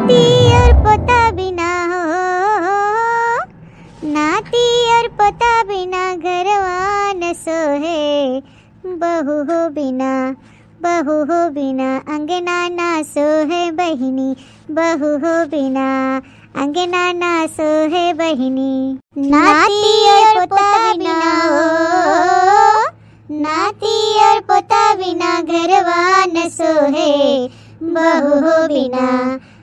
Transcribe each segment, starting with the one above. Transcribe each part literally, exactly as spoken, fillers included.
नाती और पोता बिना हो, नाती और पोता बिना घरवा न सोहे, बहू हो बिना, बहू हो बिना अंगना ना सोहे बहिनी, बहू हो बिना अंगना ना सोहे बहिनी। नाती और पोता बिना हो, नाती और पोता बिना घरवा न सोहे, बहू हो बिना,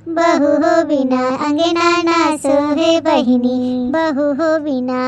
बहू हो बिना अंगना ना सोहे बहिनी, बहू हो बिना।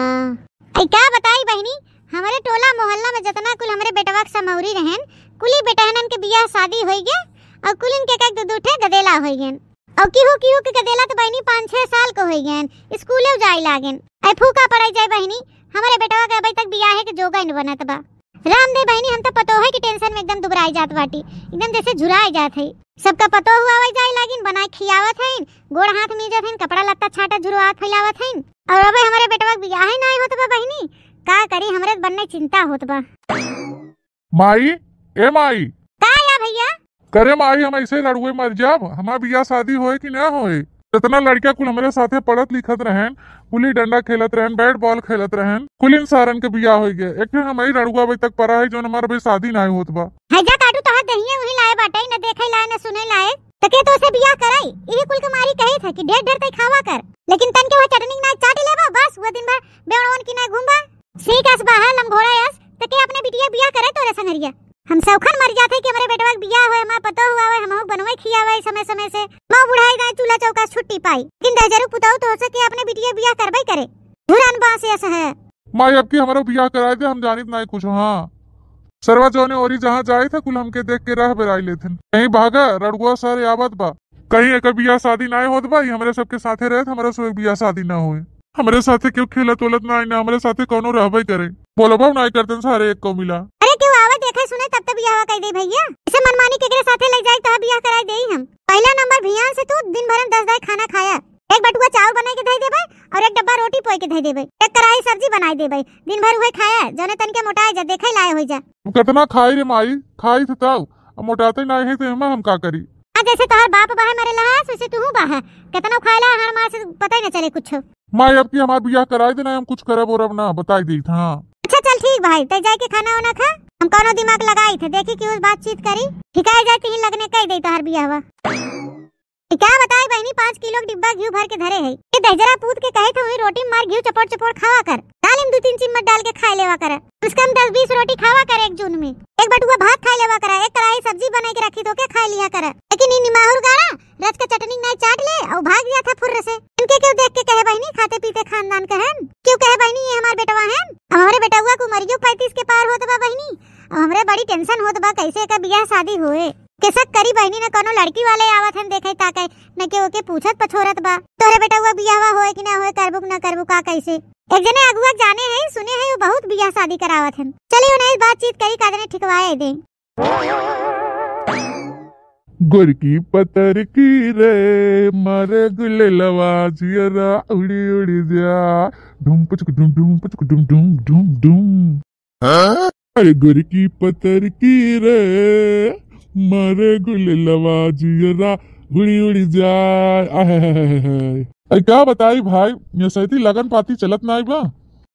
ऐ का बताई बहिनी, हमरे टोला मोहल्ला में जतना कुल हमरे बेटवा के समौरी रहेन, कुली बेटहनन के बियाह शादी होई गए और कुलिन के एक दो दो ठे गदेला होई गएन। और केहू केहू के गदेला तो बहिनी पाँच छह साल के होई गएन, स्कूले जाए लागेन। ऐ फूका पड़ाई जाए बहिनी, हमरे बेटवा के अबे तक बियाहे के जोगा न बनत बा। राम दे बहिनी, हम तो पतोहे के tension में एकदम दुबराई जात बाटी, एकदम जैसे झुराई जात है। सबका पतोह आवे जाए लागिन, बनाए खियावत हईन, गोड़ हाथ मीजत हईन, कपड़ा लत्ता छाटत झुरवात फैलावत हईन। और अबे हमरे बेटवा के बियाहे नाई होत बा बहिनी, का करी, हमरे बन्ने चिंता होत बा। माई, ए माई। का या भैया? करे माई, हम ऐसे रड़ुए मर जाब? हमार बियाह शादी होए कि ना होए? जितना लड़किया कुल हमरे साथे पढ़त लिखत रहेन, गुल्ली डंडा खेलत रहेन, bat ball खेलत रहेन, कुलिन सारन के बियाह होई गए। एक ठे हम ही रड़ुआ अबे तक परा है, जौन हमार अबे शादी नाई होत बा। है जा काटू, तोहर देहिए वही लाए बाटे, न देखे लाए, न सुने लाए। त के तो से बियाह कराई? इही कुल के मारी कही था कि ढेर ढेर तई खावा कर, लेकिन तन के वह चटनी ना चाट लेबा, बस वो दिन भर बेवड़वन की ना घूमबा। सीख अस बाहा लंगोड़ा अस, त के अपने बिटिया बियाह करे तोरे संगरिया? हम सौखन मर जात है कि हमरे बेटवा के बियाह होए, हमार पतोह हुआ होए, हमहू बनवे खियावे समय समय से। मऊ बुढ़ाई जाए, चूल्हा चौका छुट्टी पाई, लेकिन दहजरू पुतऊ तो हो सके अपने बिटिया बियाह करबे करे। धुरन बांस अस है। माई, अब की हमरो बियाह कराए दे, हम जानित नाई कुछ। हाँ, सरवा जौने ओरी जहाँ जाए था, कुल हमके देख के राह बेराई लेथिन। कहीं भागा, रड़ुआ सारे आवत बा। कहीं एकर बियाह शादी नाय होत बा, ई हमरे सबके साथे रहत, हमरा सब बियाह शादी ना होए। हमरे साथे केहू खेलत ओलत नाय, ना हमरे साथे कौनो रहबे करे। बोलबो नाय करतन सारे एक को मिला। अरे केहू आवे देखे सुने तब तो बियाह कर दे भैया। इसे मनमानी केकरे साथे ले जाई तो बियाह कराई देई हम। पहला नंबर भियान से तू दिन भर में दस दाई खाना खाया, एक बटुआ चाउर बनाई के धई देबे और एक डब्बा रोटी पोई के धई देबे, एक कढ़ाई सब्जी बनाई देबे, दिन भर उहे खाया, जौने तन के मोटाए जा, देखे लाए होई जा। तू कितना खाई रे माई, खाई थे तब, अब मोटाते नाय है तो एमा हम का करी? आ, जैसे तोहर बाप बाहे मरे लहास, वैसे तूहू बाहे। केतना खाइला, हर मार से पता ही न चले कुछ। माई, अब की हमार बियाह कराई देना, हम कुछ करब ओरब ना, बताई देत, हाँ। अच्छा, चल ठीक भाई, तै जाए के खाना वाना खा, हम कौनो दिमाग लगाई थे, देखी कि उस बातचीत करी, ठिकाए जाए, तीन लगने कह दे तोहर बियाहवा। ई का बताई बहिनी, पाँच किलो के डिब्बा घिउ भर के धरे है। ये दहिजरा पूत के कहे थे, वही रोटी में मार घिउ चपोर चपोर खावा कर, दाल में दू तीन चिम्मच डाल के खाए लेवा कर। उसका हम दस बीस रोटी खावा कर एक जून में, एक बटुआ भात खाए लेवा कर, एक कढ़ाई सब्जी बनाई के रखी तो के खाए लिया कर। लेकिन ई निमाहुर गाड़ा रच के चटनी नाई चाट ले और भाग गया था फुर्र से। इनके क्यों देख के कहे बहिनी, खाते पीते खानदान के हन? क्यों कहे बहिनी, ये हमार बेटवा हन? अब हमरे बेटवा के उमरियो पैंतीस के पार होत बा बहिनी, अब हमरे बड़ी tension होत बा, कैसे एकर बियाह शादी होए। केसक करी बहिनी, न कोनो लड़की वाले आवत हन देखे ताके, न के ओके पूछत पछोरत बा। तोहरे बेटवा बियाहवा होए कि ना होए, करबू कि ना करबू, का कैसे? एक जने अगुआ जाने है, सुने है, वो बहुत बियाह शादी करावत हन। चली उन्हें बातचीत करी, का जने ठिकवाए दे। गोरकी पतर की रे, मारे गुलेलवा जियरा उड़ी उड़ी जा, ढुम पुचक ढुम ढुम पुचक ढुम ढुम ढुम ढुम। अरे गोरकी पतर की रे, मारे गुलेलवा जियरा उड़ी उड़ी जाए। आहे, आहे, आहे, आहे। अरे का बताई भाई, ये सैती लगन पाती चलत नाई बा।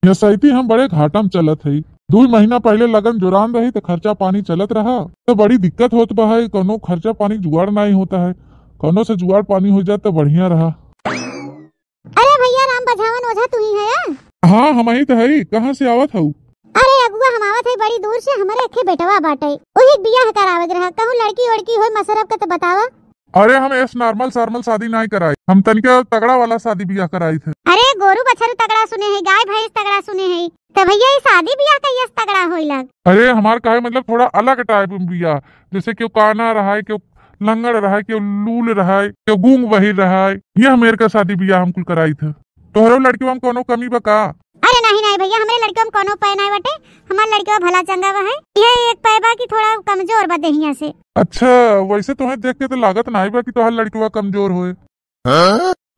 ये सैती हम बड़े घाटा में चलत हई। दू महीना पहले लगन जोरान रही तो खर्चा पानी चलत रहा, तो बड़ी दिक्कत होत बा है, कौनो खर्चा पानी जुगाड़ नाई होता है, कौनो से जुगाड़ पानी हो जाए तो बढ़िया रहा। अरे भैया, राम बझावन ओझा तू ही है या? हाँ, हम ही तो हई। कहाँ से आवत हऊ? अरे अगुआ, हम आवत है बड़ी दूर से, हमरे अखे बेटवा बाटे, वही बियाह करावे के रहा। कहूँ लड़की ओड़की होई मसरब के तो बतावा। अरे हम एस normal सार्मल शादी नाई कराई, हम तनिका तगड़ा वाला शादी बियाह कराई थे। अरे गोरू बछरू तगड़ा सुने है, गाय भैंस तगड़ा सुने है, तो भैया ये शादी बियाह का यस तगड़ा होई लग। अरे हमार कहे मतलब थोड़ा अलग type में बियाह, जैसे केहू काना रहा है, केहू लंगड़ रहा है, केहू लूल रहा है, केहू गूंग बहिर रहा है, ये हम एरका शादी बियाह हम कुल कराई थे। तोहरो लड़कियों में कोनो कमी बा का? अरे नहीं नहीं भैया, हमरे लड़कियों में कोनो पै नहीं बटे, हमार लड़कियों भला चंगा बा है। ये एक पै बा कि थोड़ा कमजोर बा देहिया से। अच्छा, वैसे तोहे देख के तो लागत नहीं बा कि तोहार लड़कियों कमजोर होए।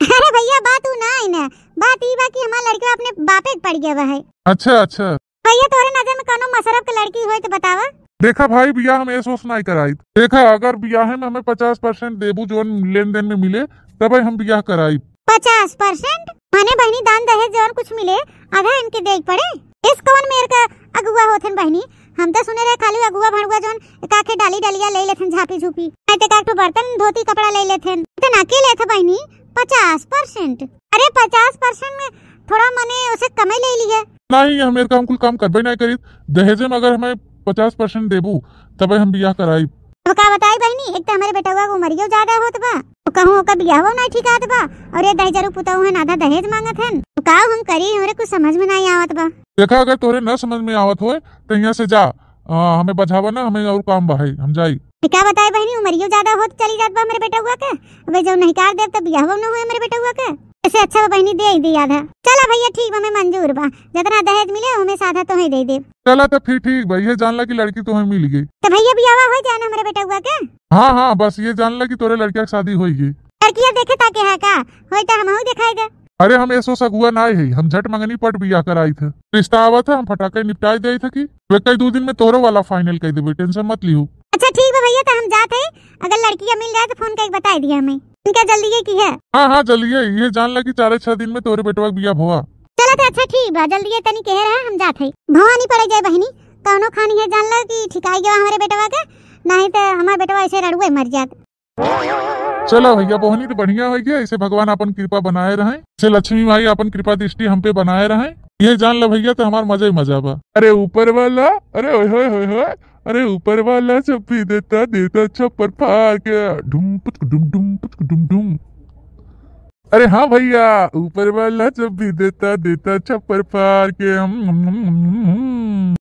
अरे भैया, बात उ ना है ना, बात ई बा कि हमार लड़कियों अपने बापे के पड़ गया बा है। अच्छा अच्छा। भैया, तोहरे नजर में कोनो मसरब के लड़की होई तो बतावा। देखा भाई, बियाह में एस ओस नाई कराई। देखा, अगर बियाहे में हमें पचास percent देबू, जोन लेन देन में मिले, तबे हम बियाह कराई। पचास परसेंट? माने बहिनी, दान दहेज जौन कुछ मिले, आधा इनके देइ पड़े? इस कौन मेर का अगुआ होथन बहिनी? हम तो सुने रहे खाली अगुआ भड़ुआ जौन एकाखे डाली डलिया ले लेथन, झापी झूपी, नहीं तो एकाठो बर्तन धोती कपड़ा ले लेथन। इतना के लेथ बहिनी? पचास परसेंट? अरे पचास परसेंट में थोड़ा मने उसे कमे ले लिए। नहीं, हम एरका हम कुल काम करबे नहीं करीत। दहेजे में अगर हमें पचास परसेंट देबू तबे हम बियाह कराई। अब का बताई बहिनी, एक तो हमारे बेटवा के उमरियो ज्यादा होत बा, तो कहूँ ओकर बियाहो नहीं ठिकात बा, और ये दहेजरू पुतहु हन, आधा दहेज मांगत हन। तो का हम करी, हमरे कुछ समझ में नहीं आवत बा। देखा, अगर तोरे न समझ में आवत होए तो यहाँ से जा, आ, हमें बझावा ना, हमें और काम बा है, हम जाई। तो का बताई बहिनी, उमरियो ज्यादा होत चली जात बा हमरे बेटवा के। अबे जब नहीं कार देब तो बियाहो न होए हमरे बेटवा के। ऐसे अच्छा बा बहिनी, दे ही दे आधा। चला भैया ठीक बा, हमें मंजूर बा, जितना दहेज मिले ओमे से आधा तोहे दे देब। चला तो फिर ठीक बा, ये जान ला कि लड़की तोहे मिल गई। तो भैया बियाहवा हो जाए ना हमरे बेटवा के। हाँ हाँ, बस ये जान ला कि तोरे लड़किया के शादी होई गई। लड़किया देखे ताके है का? होई तो हमहू दिखाई दे। अरे हम ऐसो सगुआ ना है, हम झट मंगनी पट बियाह कराई थे। रिश्ता आवत है, हम फटाके निपटाई दे थे कि वे कई दो दिन में तोरो वाला फाइनल कर देबे, टेंशन मत लिहू। अच्छा ठीक बा भैया, तो हम जात है, अगर लड़किया मिल जाए तो फोन करके बताई दिया हमें। इनका जल्दी है की है? हाँ हाँ जल्दी है, ये जान ला कि चार छह दिन में तोरे बेटवा के बियाह भवा। चला तो अच्छा ठीक बा, जल्दी है तनी कह रहा हम जात है। भवानी पड़े जाए बहिनी, कौनो खानी है जान ला कि ठिकाई गया हमारे बेटवा के, नहीं तो हमारे बेटवा ऐसे रड़ुए मर जात। चला भैया, बहनी तो बढ़िया हो गया, इसे भगवान अपन कृपा बनाए रहे, इसे लक्ष्मी माई अपन कृपा दृष्टि हम पे बनाए रहे। ये जान ला भैया, तो हमार मजा ही मजा बा। अरे ऊपर वाला, अरे ओए होए होए होए, अरे ऊपर वाला जब भी देता, देता छप्पर फाड़ के, ढुम पुचक ढुम, ढुम पुचक ढुम ढुम। अरे हाँ भैया, ऊपर वाला जब भी देता, देता छप्पर फाड़ के। हम, हम, हम, हम, हम, हम।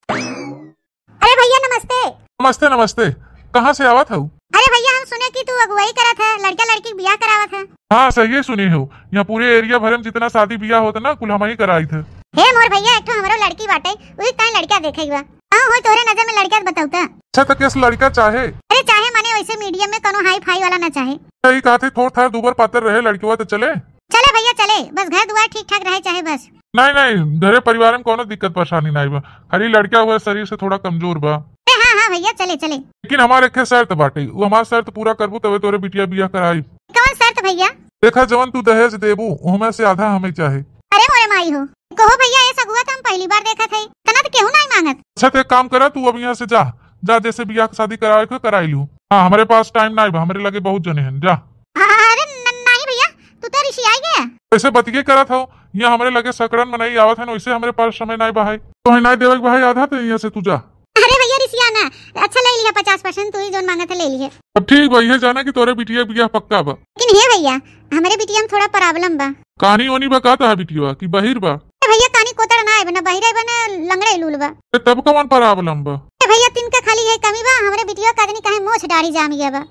अरे भैया नमस्ते। नमस्ते, नमस्ते। कहाँ से आवत हऊ? अरे भैया हम सुने कि तू अगुवाई करत है, लड़का लड़की के बियाह करावत है। हाँ सही सुने हो, यहाँ पूरे एरिया भरे में जितना शादी बियाह होता ना कुल हम ही कराई थे। हे मोर भैया एक ठो हमरो लड़की बाटे, उही ताई लड़का देखे बा। हाँ हो तोहरे नजर में लड़का बताऊ त। अच्छा तो किस लड़का चाहे? अरे चाहे माने वैसे मीडियम में कोनो हाई फाई वाला ना चाहे। सही कहा थे, थोड़ थार दूबर पातर रहे लड़कवा तो चले। चले भैया चले, बस घर दुआर ठीक ठाक रहे चाहे बस। नहीं नहीं, घरे परिवार में कोनो दिक्कत परेशानी नहीं बा, खाली लड़का हुआ शरीर से थोड़ा कमजोर बा। अरे हाँ हाँ भैया चले चले। लेकिन हमार एक शर्त बाटे, वो हमार शर्त पूरा करबू तबे तोरे बिटिया बियाह कराई। कौन शर्त भैया? देखा जवन तू दहेज देबू ओहमे से आधा हमें चाहे। अरे मोरे माई हो, कहो भैया ये सगुआ तो हम पहली बार देखत है, इतना तो केहू नहीं मांगत। अच्छा तो एक काम करा, तू अब यहाँ से जा, जा जैसे बियाह शादी करावे के कराई लू। हाँ हमारे पास टाइम नहीं बा, हमारे लगे बहुत जने हैं, जा। अरे न-, नहीं भैया, तू तो रिसियाई गया। ऐसे बतिये करत हो, यहाँ हमरे लगे सकड़न मनई आवत हन, वैसे हमरे पास समय नाई बा है। तो है नाई देवे के बा है आधा, तो यहाँ से तू जा। अरे भैया रिसिया ना, अच्छा ले लिया पचास परसेंट, तू ही जोन मांगत है ले लिया। अब ठीक बा, ये जाना कि तोरे बिटिया बियाह पक्का बा। लेकिन हे भैया, हमरे बिटिया में थोड़ा प्रॉब्लम बा। कानी ओनी बा का तहा बिटिया की बहिर बा? ए भैया कानी कोतर ना आइब ना बहिर आइब ना लंगड़े लूल बा। ए तब कवन प्रॉब्लम बा? ए भैया तिनका खाली ये कमी बा, हमरे बिटिया का जनी काहे मोछ दाढ़ी जाम गया बा।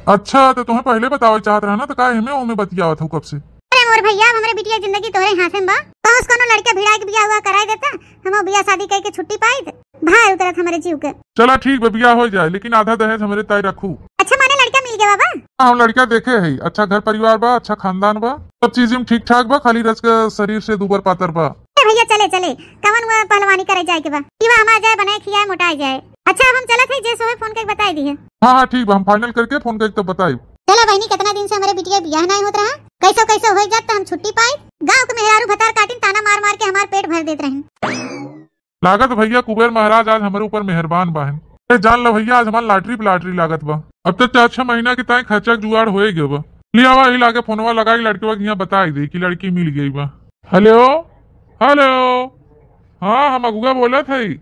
अच्छा, तो तुम्हें पहले बतावे चाहत रहा ना, तो का एमे ओमे बतियावत हो कब से? अरे मोर भैया, अब हमरे बिटिया जिंदगी तोहरे हाथे में बा। कहूँ से कोनो लड़का भिड़ा के बियाह हुआ कराई देता, हम बियाह शादी करके छुट्टी पाई, भार उतरत हमरे जीव के। चला ठीक बा, बियाह हो जाए, लेकिन आधा दहेज हमरे ताई रखू। अच्छा, माने लड़का मिल गया बाबा? हाँ, हम लड़का देखे है, अच्छा घर परिवार बा, अच्छा खानदान बा, सब चीज में ठीक ठाक बा, खाली रच के शरीर से दूबर पातर बा। ए भैया, चले, चले, कवन वो पहलवानी करे जाए के बा? पीवा हमार जाए, बनाए, खियाए, मोटाए जाए। अच्छा, अब हम चलत है, जे सोहे फोन करके बताई दिहे। हाँ, हाँ, ठीक बा, हम फाइनल करके फोन करके तो बताई। चला बहिनी, कितना दिन से हमरे बिटिया बियाह नहीं होत रहा, कैसो कैसो हो जात तो हम छुट्टी पाई। गाँव के मेहरारू भतार काटिन ताना मार मार के हमार पेट भर देत रहिन। लागत भैया कुबेर महाराज आज हमरे ऊपर मेहरबान बाहन। ए जान लो भैया, आज हमार लॉटरी पे लॉटरी लागत बा। अब तो चार छह महीना के ताई खर्चा के जुगाड़ होए गयो बा। लियावा ही लागे फोनवा लगाई लड़कवा के यहाँ बताई दे कि लड़की मिल गई बा। हेलो, हेलो, हाँ हम अगुआ बोलत हई।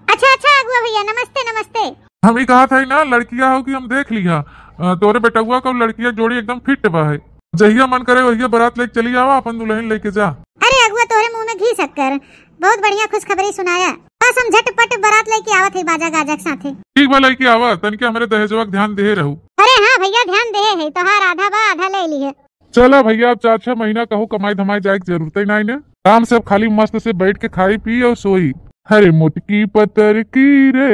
अच्छा अच्छा अगुआ भैया, नमस्ते नमस्ते। हम ई कहत हई ना लड़किया हो कि हम देख लिया, अ, तोरे बेटउआ का लड़किया जोड़ी एकदम फिट बा है। जहिया मन करे वहिया बारात लेके चली आवा, अपन दुल्हन लेके जा। अरे अगुआ तोरे मुंह में घी शक्कर, बहुत बढ़िया खुशखबरी सुनाया। बस हम झटपट बारात लेके आवत है बाजा गाजा के साथे। ठीक बा लेके आवा, तनिके हमरे दहेजवा के ध्यान देहे रहू। अरे हाँ भैया ध्यान देहे है, तोहार आधा बा आधा ले लिहे। चला भैया, अब चार छह महीना कहूँ कमाई धमाई जाए के जरूरत ही नहीं ने। आराम से अब खाली मस्त से बैठ के खाई पी और सोई। अरे मोटकी पतर की रे,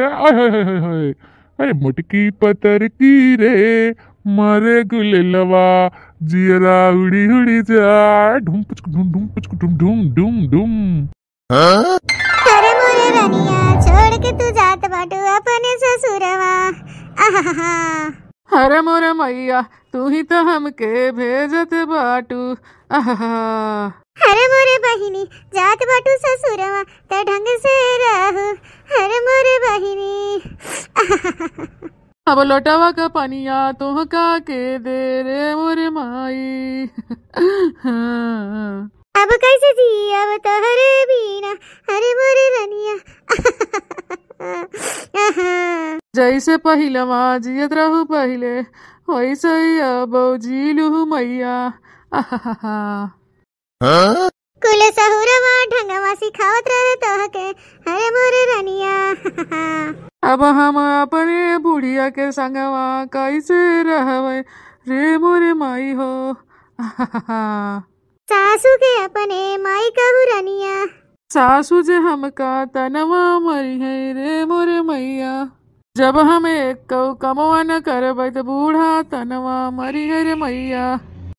आय हाय हाय हाय हाय। अरे मोटकी पतर की रे, मारे गुलेलवा, जियरा उड़ी उड़ी जा, ढुम पुचक ढुम, ढुम पुचक ढुम, ढुम, ढुम, ढुम। अरे मोरे रनिया, छोड़ के तू जात बाटू अपने ससुरवा। आहाहा। अरे मोरे मैया, तू ही तो हमके भेजत बाटू। आहा। अरे मोरे बहिनी, जात बाटू ससुरवा, त ढंग से रहू। अरे मोरे बहिनी। अब लोटवा का पनिया तोहका के दे रे मोरे माई। अब कैसे जियब तोहरे बिना, अरे मोरे रनिया। जैसे पहिलवा जियत रहू पहिले, वैसे ही अब जी लूहू मैया। कुल सहुरवा ढंगवा सिखावत रहे तोहके, अरे मोरे रनिया। अब हम अपने बुढ़िया के संगवा कैसे रहबे रे मोरे माई हो। सासू के अपने माई कहू रनिया। सासू जे हमका तनवा मरिहैं रे मोरे मैया। जब हम एक्कौ कमवा न करबै त बूढ़ा तनवा मरिहैं रे मैया।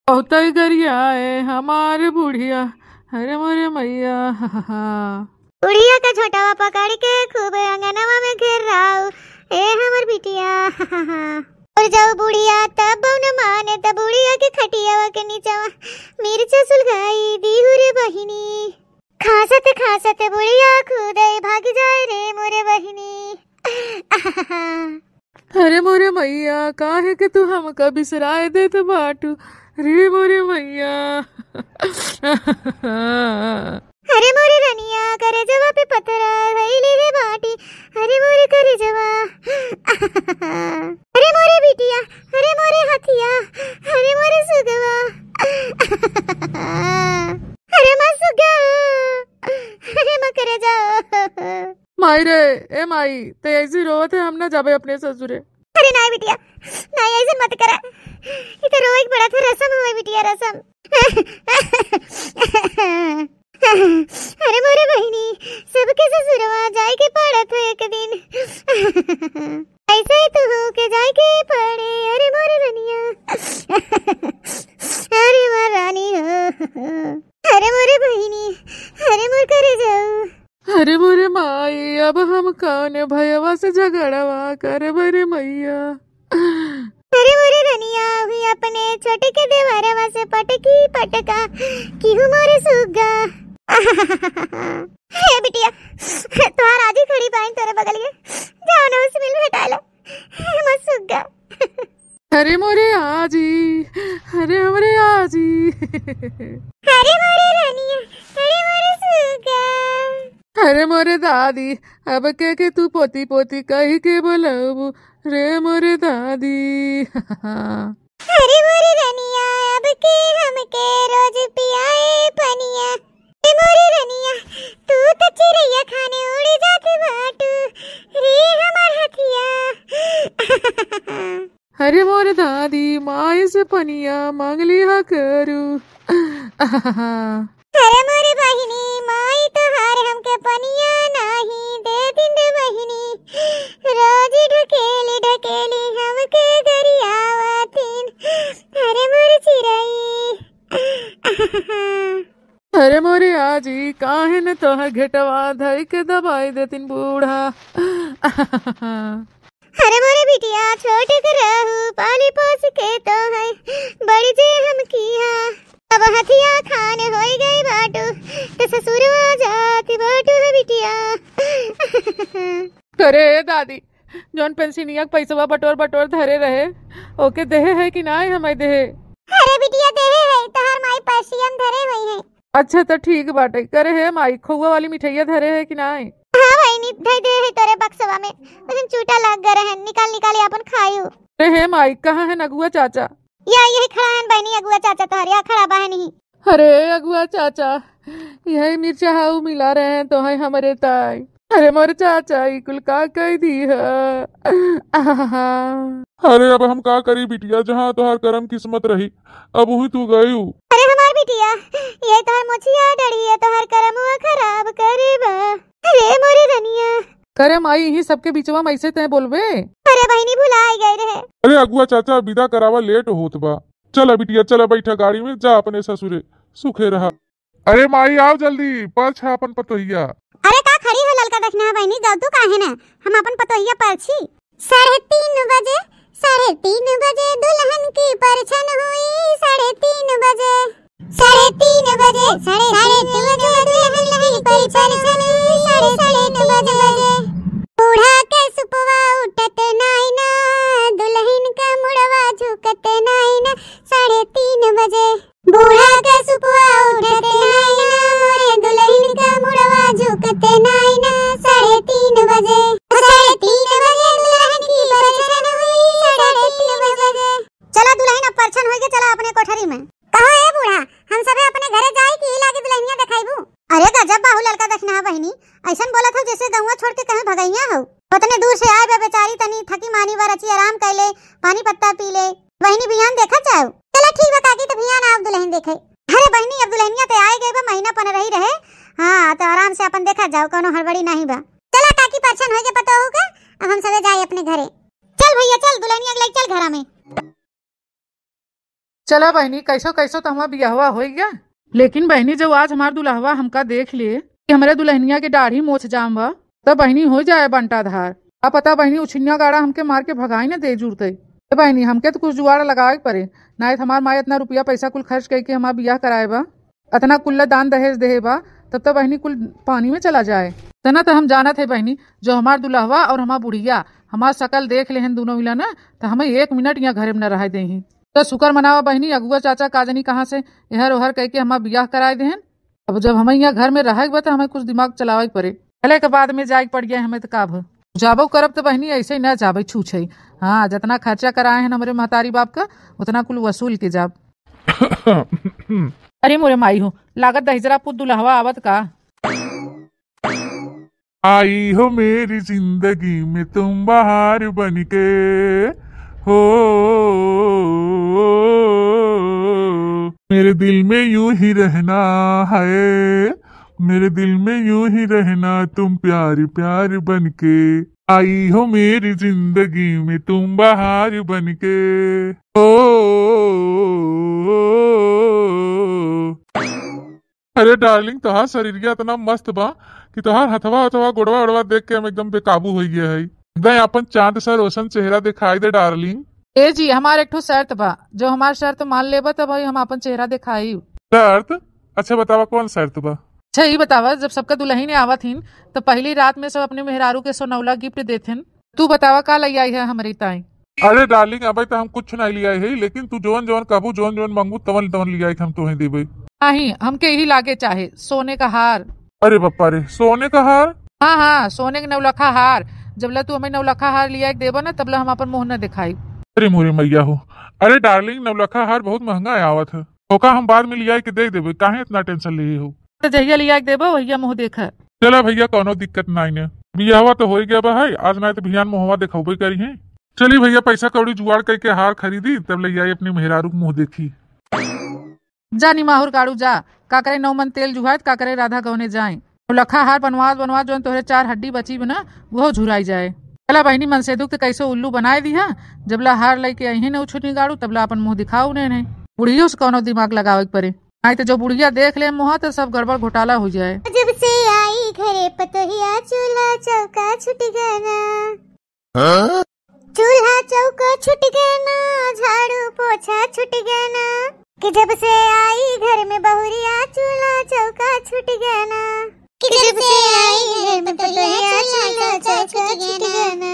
बहुतै गरियाए हमार बुढ़िया, अरे मोरे मैया। बुढ़िया का झोंटवा पकड़ के खूब अंगनवा में घेराऊ, ए हमर बिटिया। और जब बुढ़िया तब न माने, त बुढ़िया के खटियावा के नीचवा मिर्चा सुलगाई दीहू रे बहिनी। खांसत खांसत बुढ़िया खुदै भाग जाए रे मोरे बहिनी। अरे मोरे मैया, काहे के तू हमका बिसराए देत बाटू रे मोरे मैया। अरे मोरे रनिया, करेजवा पे पथरा धइले रे बाटी, अरे मोरे करेजवा। अरे मोरे बिटिया, अरे मोरे हथिया, अरे मोरे सुगवा। अरे माँ सुगा, अरे माँ करेजा। माई रे, ए माई, ते ऐसे रोवत है, हम ना जाबे अपने ससुरे। अरे नाई बिटिया, नाई ऐसे मत करा। ये तो रोए के पड़ा था, रसम हुए बिटिया, रसम। अरे मोरे बहिनी, सबके ससुरवा जाए के पड़त हो एक दिन। ऐसे ही तो हो के जाए के पड़े, अरे मोरे रनिया। अरे मोर रानी हो। अरे मोरे बहिनी, अरे मोर करेजाऊ। अरे मोरे माई, अब हम कौन भयवा से झगड़वा करब रे मैया। अरे मोरे रनिया, हुई अपने छोटे के देवरवा से पटकी पटका, किहू मोरे सुग्गा। हे बिटिया, तोहार आजी खड़ी बाइन तोरे बगलिए, जाओ ना उस मिल भेटाला। मसुग्गा। अरे मोरे आजी, अरे हमरे आजी। अरे मोरे रानिया, अरे मोरे सुग्गा। अरे मोरे दादी, अब के के तू पोती पोती कही के बोलबू रे मोरे दादी। अरे मोरे रनिया, अब के हमके रोज पियाए पनिया। ए मोरे रनिया, तू त चिरैया खाने उड़ जात बाटू रे हमार हथिया। अरे मोरे दादी, माई से पनिया मांग लिहा करू। अरे मोरे बहिनी, माई तोहार हमके पनिया नाही दे दिन रे बहिनी। रोज ढकेली ढकेली हमके गरियावतिन। अरे मोरे चिरई। अरे मोरे आजी, काहे न तोहर घेटवा धई के दबाई देतिन बूढ़ा। अरे मोरे बिटिया, छोट के रहू, पाली पोस के तोहै बड़ी जे हम किहा। अब हथिया खान होई गई बाटू, त ससुरवा जात बाटू है बिटिया। करे ए दादी, जौन पेंसिनिया के पैसवा बटोर बटोर धरे रहे, ओके देहे है कि नाय हमाई देहे? अरे बिटिया, देहे है, तोहार माई पैसियन धरे हुई है। अच्छा, त ठीक बाटे। करे हे माई, खोआ वाली मिठाइया धरे है कि नाय? हाँ बहिनी, धई दे है तोरे बक्सवा में, लेकिन चूटा लग गए रहन, निकाल निकाल आपन खायू। अरे हे माई, कहाँ है अगुआ चाचा? या यही खड़ा है बहिनी, अगुआ चाचा तोहर या खड़ा बहिनी। अरे अगुआ चाचा, यही मिर्चा हाउ मिला रहे हैं तो है हमरे ताई। अरे मोर चाचा, ई कुल का कह दी है? आहा। अरे अब हम का करी बिटिया, जहाँ तोहार करम किस्मत रही, अब वही तू गयू। अरे हमार बिटिया, ये तोहार मोछिया डढ़िया तोहार करमुआ खराब करे बा। अरे मोरे रनिया। करे माई, यही सबके बीचवा में ऐसे तय बोलबे? अरे बहिनी, भुलाई गए रहे। अरे अगुआ चाचा, विदा करावा, लेट होत बा। चला बिटिया, चला, बैठा गाड़ी में, जा अपने ससुरे, सुखे रहा। अरे माई, आओ जल्दी, परछ है अपन पतोहिया। अरे का खड़ी हो ललका दखना बहिनी, जाओ तू काहे ना, हम अपन पतोहिया परछी। साढ़े तीन बजे, साढ़े तीन बजे दुल्हन की परछन हुई साढ़े तीन बजे। साढ़े तीन बजे, साढ़े तीन बजे दुल्हन की परछन हुई साढ़े तीन बजे। बूढ़ा के सुपवा उठत नाई ना, दुल्हन का मुड़वा झुकत नाई ना, साढ़े तीन बजे। बूढ़ा के सुपवा उठत नाई ना, मोरे दुल्हन का मुड़वा झुकत नाई ना, साढ़े तीन बजे। साढ़े तीन बजे दुल्हन की परछन हुई, साढ़े तीन बजे। चला दुल्हन, अब परछन होइगे, चला अपने कोठरी में। कहो ए बूढ़ा, हम सबे अपने घरे जाई कि ई लागे दुल्हनिया देखाइबू? अरे गजब बाहु ललका दखिनहा बहिनी, अइसन बोलत हो जैसे गौवा छोड़ के कहीं भगइया हो। ओतने दूर से आए बा बेचारी, तनी थकी मानी बा, रची आराम कर ले, पानी पत्ता पी ले। बहिनी बिहान देखा जाओ। चला ठीक बा काकी, त बिहान आओ दुल्हन देखे। अरे बहिनी, अब दुल्हनिया त आए गए बा, महीना पन्द्रह ही रहे। हाँ, त आराम से अपन देखा जाओ, कौनो हड़बड़ी नहीं बा। चला काकी, परछन होइगे पतोहू के, अब हम सबे जाए अपने घरे। चल भैया चल, दुल्हनिया के लेके चल घरा में। चला बहिनी, कैसो कैसो तो हमार बियाहवा होइ गया, लेकिन बहिनी जब आज हमार दुल्हवा हमका देख ले कि हमरे दुल्हनिया के दाढ़ी मोछ जाम बा, तब बहिनी हो जाए बंटाधार। अब पता बहिनी उछिन्या गाड़ा हमके मार के भगाई न दे जुरते। ए बहिनी, हमके तो कुछ जुगाड़ लगावे के पड़े, नाहीं तो हमार माई इतना रुपया पैसा कुल खर्च करके हमार बियाह कराए बा, अतना कुल्ला दान दहेज देहे बा, तब तो बहिनी कुल पानी में चला जाए। तना तो हम जानत है बहिनी, जो हमार दुल्हवा और हमार बुढ़िया हमार शकल देख लेहन दोनों मिला ना, तो हमें एक मिनट यहाँ घरे में न रह देही। तो शुक्र मनावा बहिनी, अगुआ चाचा का जनी कहाँ से एहर ओहर कह के हमार बियाह कराए देहन। अब जब हमें यहाँ घर में रहे के बा, तो हमें कुछ दिमाग चलावे के पड़े। चले के बाद में जाए के पड़ गया हमें, तो का भ-, जाबो करब तो बहिनी ऐसे ही ना जाबे छूछे। हाँ, जितना खर्चा कराए हैं हमरे महतारी बाप का, उतना कुल वसूल के जाब। अरे मोरे माई हो, लागत दहिजरा पुत दुल्हवा आवत का। आई हो मेरी जिंदगी में तुम बहार बन के, हो मेरे दिल में यूं ही रहना है, मेरे दिल में यूं ही रहना तुम प्यार प्यार बन के। आई हो मेरी जिंदगी में तुम बहार बन के, हो। अरे डार्लिंग, तोहार शरीरिया इतना मस्त बा कि तोहार हथवा हथवा गोड़वा ओड़वा देख के हम एकदम बेकाबू हो गया है। एकदम अपन चांद सा रोशन चेहरा दिखाई दे डार्लिंग। ए जी, हमार एक ठो शर्त बा, जो हमार शर्त मान लेबा तब भाई हम अपन चेहरा दिखाई। शर्त? अच्छा बतावा कौन शर्त बा? अच्छा ई बतावा, जब सबका दुल्हन आवत हिन तो पहली रात में सब अपने मेहरारू के सोनौला गिफ्ट देथिन, तू बतावा का लई आई है हमरी ताई? अरे डार्लिंग, अबे तो हम कुछ नहीं लिया है, लेकिन तू जवन जवन कहबू, जवन जवन मांगू, तवन तवन लिया के हम तोहे देबे। नहीं, हमके यही लागे चाहे सोने का हार। अरे पप्पा रे, सोने का हार? हाँ हाँ, सोने के नौलखा हार। जबला तू हमें नौलखा हार लिया के देबो ना, तबला हम अपन मुंह न दिखाई। अरे मोरे मैया हो। अरे डार्लिंग, नौलखा हार बहुत महंगा आवत है, ओका हम बाद में लिया के दे देबे, काहे इतना टेंशन लिए हो? तो जहिया लिया के देबो वहिया मुंह देखा। चला भैया, कौनो दिक्कत नाई ने, बियाहवा तो हो गया बा है, आज नाई तो बिहान मुंहवा देखौबे करी है। चली भैया, पैसा कौड़ी जुगाड़ करके हार खरीदी, तब ले आई अपनी मेहरारू के मुंह देखी। जा निमाहुर गाड़ू जा, का करे नौ मन तेल जुहायत, का करे राधा गौने जाए। नौलखा हार बनवात बनवात जौन तोहरे चार हड्डी बची बना, वो झुराई जाए। चला बहिनी, मनसेधू के कैसे उल्लू बनाए दिहा, जबला हार लेके आई है ना उछुनी गाड़ू, तबला अपन मुंह दिखाऊ ने, ने। बुढ़ियो से कौनो दिमाग लगावे के पड़े। नाहीं तो जो बुढ़िया देख ले मुहा तो सब गड़बड़ घोटाला हो जाए। जब से आई घरे पतोहिया, चूल्हा चौका छूट गया ना। हाँ? चूल्हा चौका छूट गया ना, झाड़ू पोछा छूट गया ना। कि जब से आई घर में बहुरिया, चूल्हा चौका छूट गया ना। कि जब से आई घर में पतोहिया, चूल्हा चौका छूट गया ना।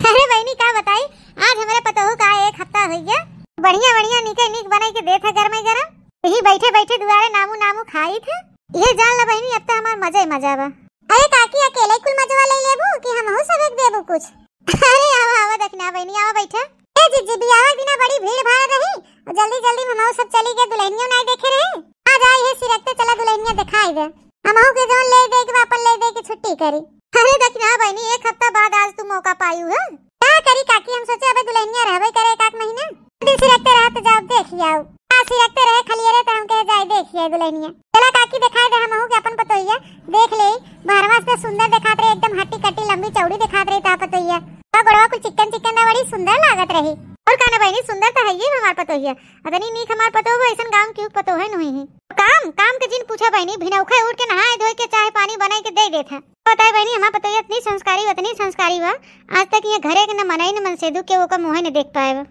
अरे बहिनी का बताई, आज हमरे पतोहू का एक हफ्ता हो गया। बढ़िया बढ़िया नीके नीक बनाई के देत है गरमे गरम। यही बैठे बैठे दुआरे नामू नामू खाई थे। ये जान ला बहिनी, अब तो हमार मजा ही मजा बा। अरे काकी, अकेले कुल मजवा ले लेबू कि हमहू सब एक देबू कुछ? अरे आवा आवा दखिनहा बहिनी, आवा बैठा। ए जीजी, बियाह के दिना बड़ी भीड़ भाड़ रही, जल्दी जल्दी में हमहू सब चली गए, दुल्हनिया नाई देखे रहे। आ जाई है सिरकते, चला दुल्हनिया दिखाई दे। हमहू के जौन ले दे के बा, अपन ले दे के छुट्टी करी। अरे दखिनहा बहिनी, एक हफ्ता बाद आज तू मौका पायू है। का करी काकी, हम सोचे अबे दुल्हनिया रहबे करे एक आध महीना। दिन सिरकते रहा तो जाओ देख आओ। आ सिरकते रहे खलिए रहे तो हम कहे जाए देख आए दुल्हनिया। चला काकी दिखाई दे हमहू के अपन पतोहिया। देख ले, बहरवा से सुंदर दिखात रहे, एकदम हट्टी कट्टी लंबी चौड़ी दिखात रही ता पतोहिया। का गोड़वा कुल चिकन चिकन रहा, बड़ी सुंदर लागत रही। और का ना बहिनी, सुंदर तो है ही हमार पतोहिया। अतनी नीक हमार पतोह, ऐसन गाँव की पतोह है नहीं है। काम, काम के जिन पूछा बहिनी, भिनौखा उठ के नहाए धोए के चाहे पानी बनाए के दे देत है। बताए बहिनी, हमार पतोहिया इतनी संस्कारी, इतनी संस्कारी बा, आज तक ये घरे के न मनई न मनसेधू के ओकर मुँहे न देख पाए बा।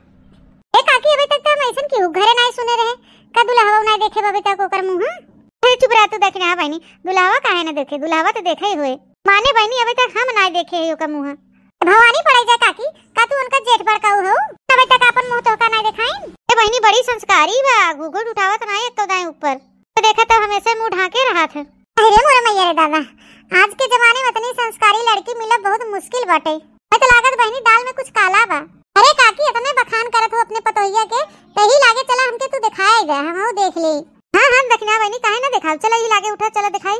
ए काकी, अबे तक तो हम अइसन केहू घरे नाहीं सुने रहे, का दुलहवा नाहीं देखे बा अबे तक ओकर मुँह? अरे चुप रह तू, दखिनहा बहिनी, दुलहवा काहे न देखे, दुलहवा त देखे ही होए। माने बहिनी, अबे तक हम नाहीं देखे ही ओकर मुँह। भवानी पड़ै जा काकी, का तू उनका जेठ बड़काऊ हो? अबे तक आपन मुँह तोहका नाहीं देखाइन? ए बहिनी, बड़ी संस्कारी बा, घुघुट उठावत नाहीं एक्को दाईं ऊपर। तो देखा तब हमेशा मुँह ढाके रहत है। अरे मोरे मैया रे दादा, आज के जमाने में इतनी संस्कारी लड़की मिलब बहुत मुश्किल बाटे। मैं तो लागत बहिनी दाल में कुछ काला बा। अरे काकी, इतने बखान करत हो अपने पतोहिया के, त यही लागे चला हमके तू दिखाए दे, हमहू देख ले। हाँ, हाँ, दखिनहा बहिनी, काहे ना देखाव, चला यही लागे उठा, चला दिखाई।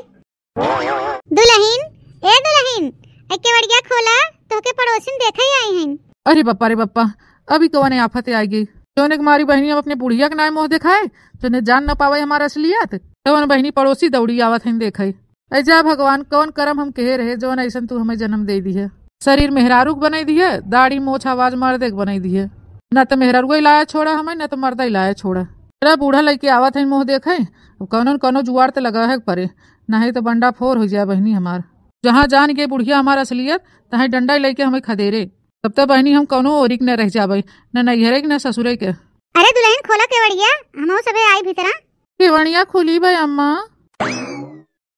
दुलहिन, ए दुलहिन, ए केवड़िया खोला, तोहके पड़ोसिन देखे आई हैं। अरे बप्पा रे बप्पा, अभी कवन आफत आइ गई? जौने के मारी बहिनी अब अपने बुढ़िया के नाय मुँह देखाए, जौने जान न पावे हमार असलियत। तवन बहिनी पड़ोसी दौड़ी आवत हैं देखे। ऐ जा भगवान, कवन करम हम कहे रहे, जौन अइसन तू हमें जन्म दे दिहे। शरीर मेहरारू के बनाई दिहे, दाढ़ी मोछ आवाज मर्दे के बनाई दिहे। न त मेहरारुए लाया छोड़ा हमें, न त मर्दा ही लाया छोड़ा। अरे बूढ़ा लइके आवत हैं मुँह देखे, अब कौनो न कौनो जुआड़ त लगा है परे, नहीं त बंडा फोर हो जाए बहिनी हमार। जहाँ जान गए बुढ़िया हमार असलियत, तहाँ डंडा ही लइके हमें खदेरे। तब तक बहिनी हम कौनो ओरी के न रह जाबे, न नैहरे के, न ससुरे के। अरे दुलहिन, खोला केवड़िया, हमहू सभे आई भीतरा। केवड़िया खुली बे अम्मा।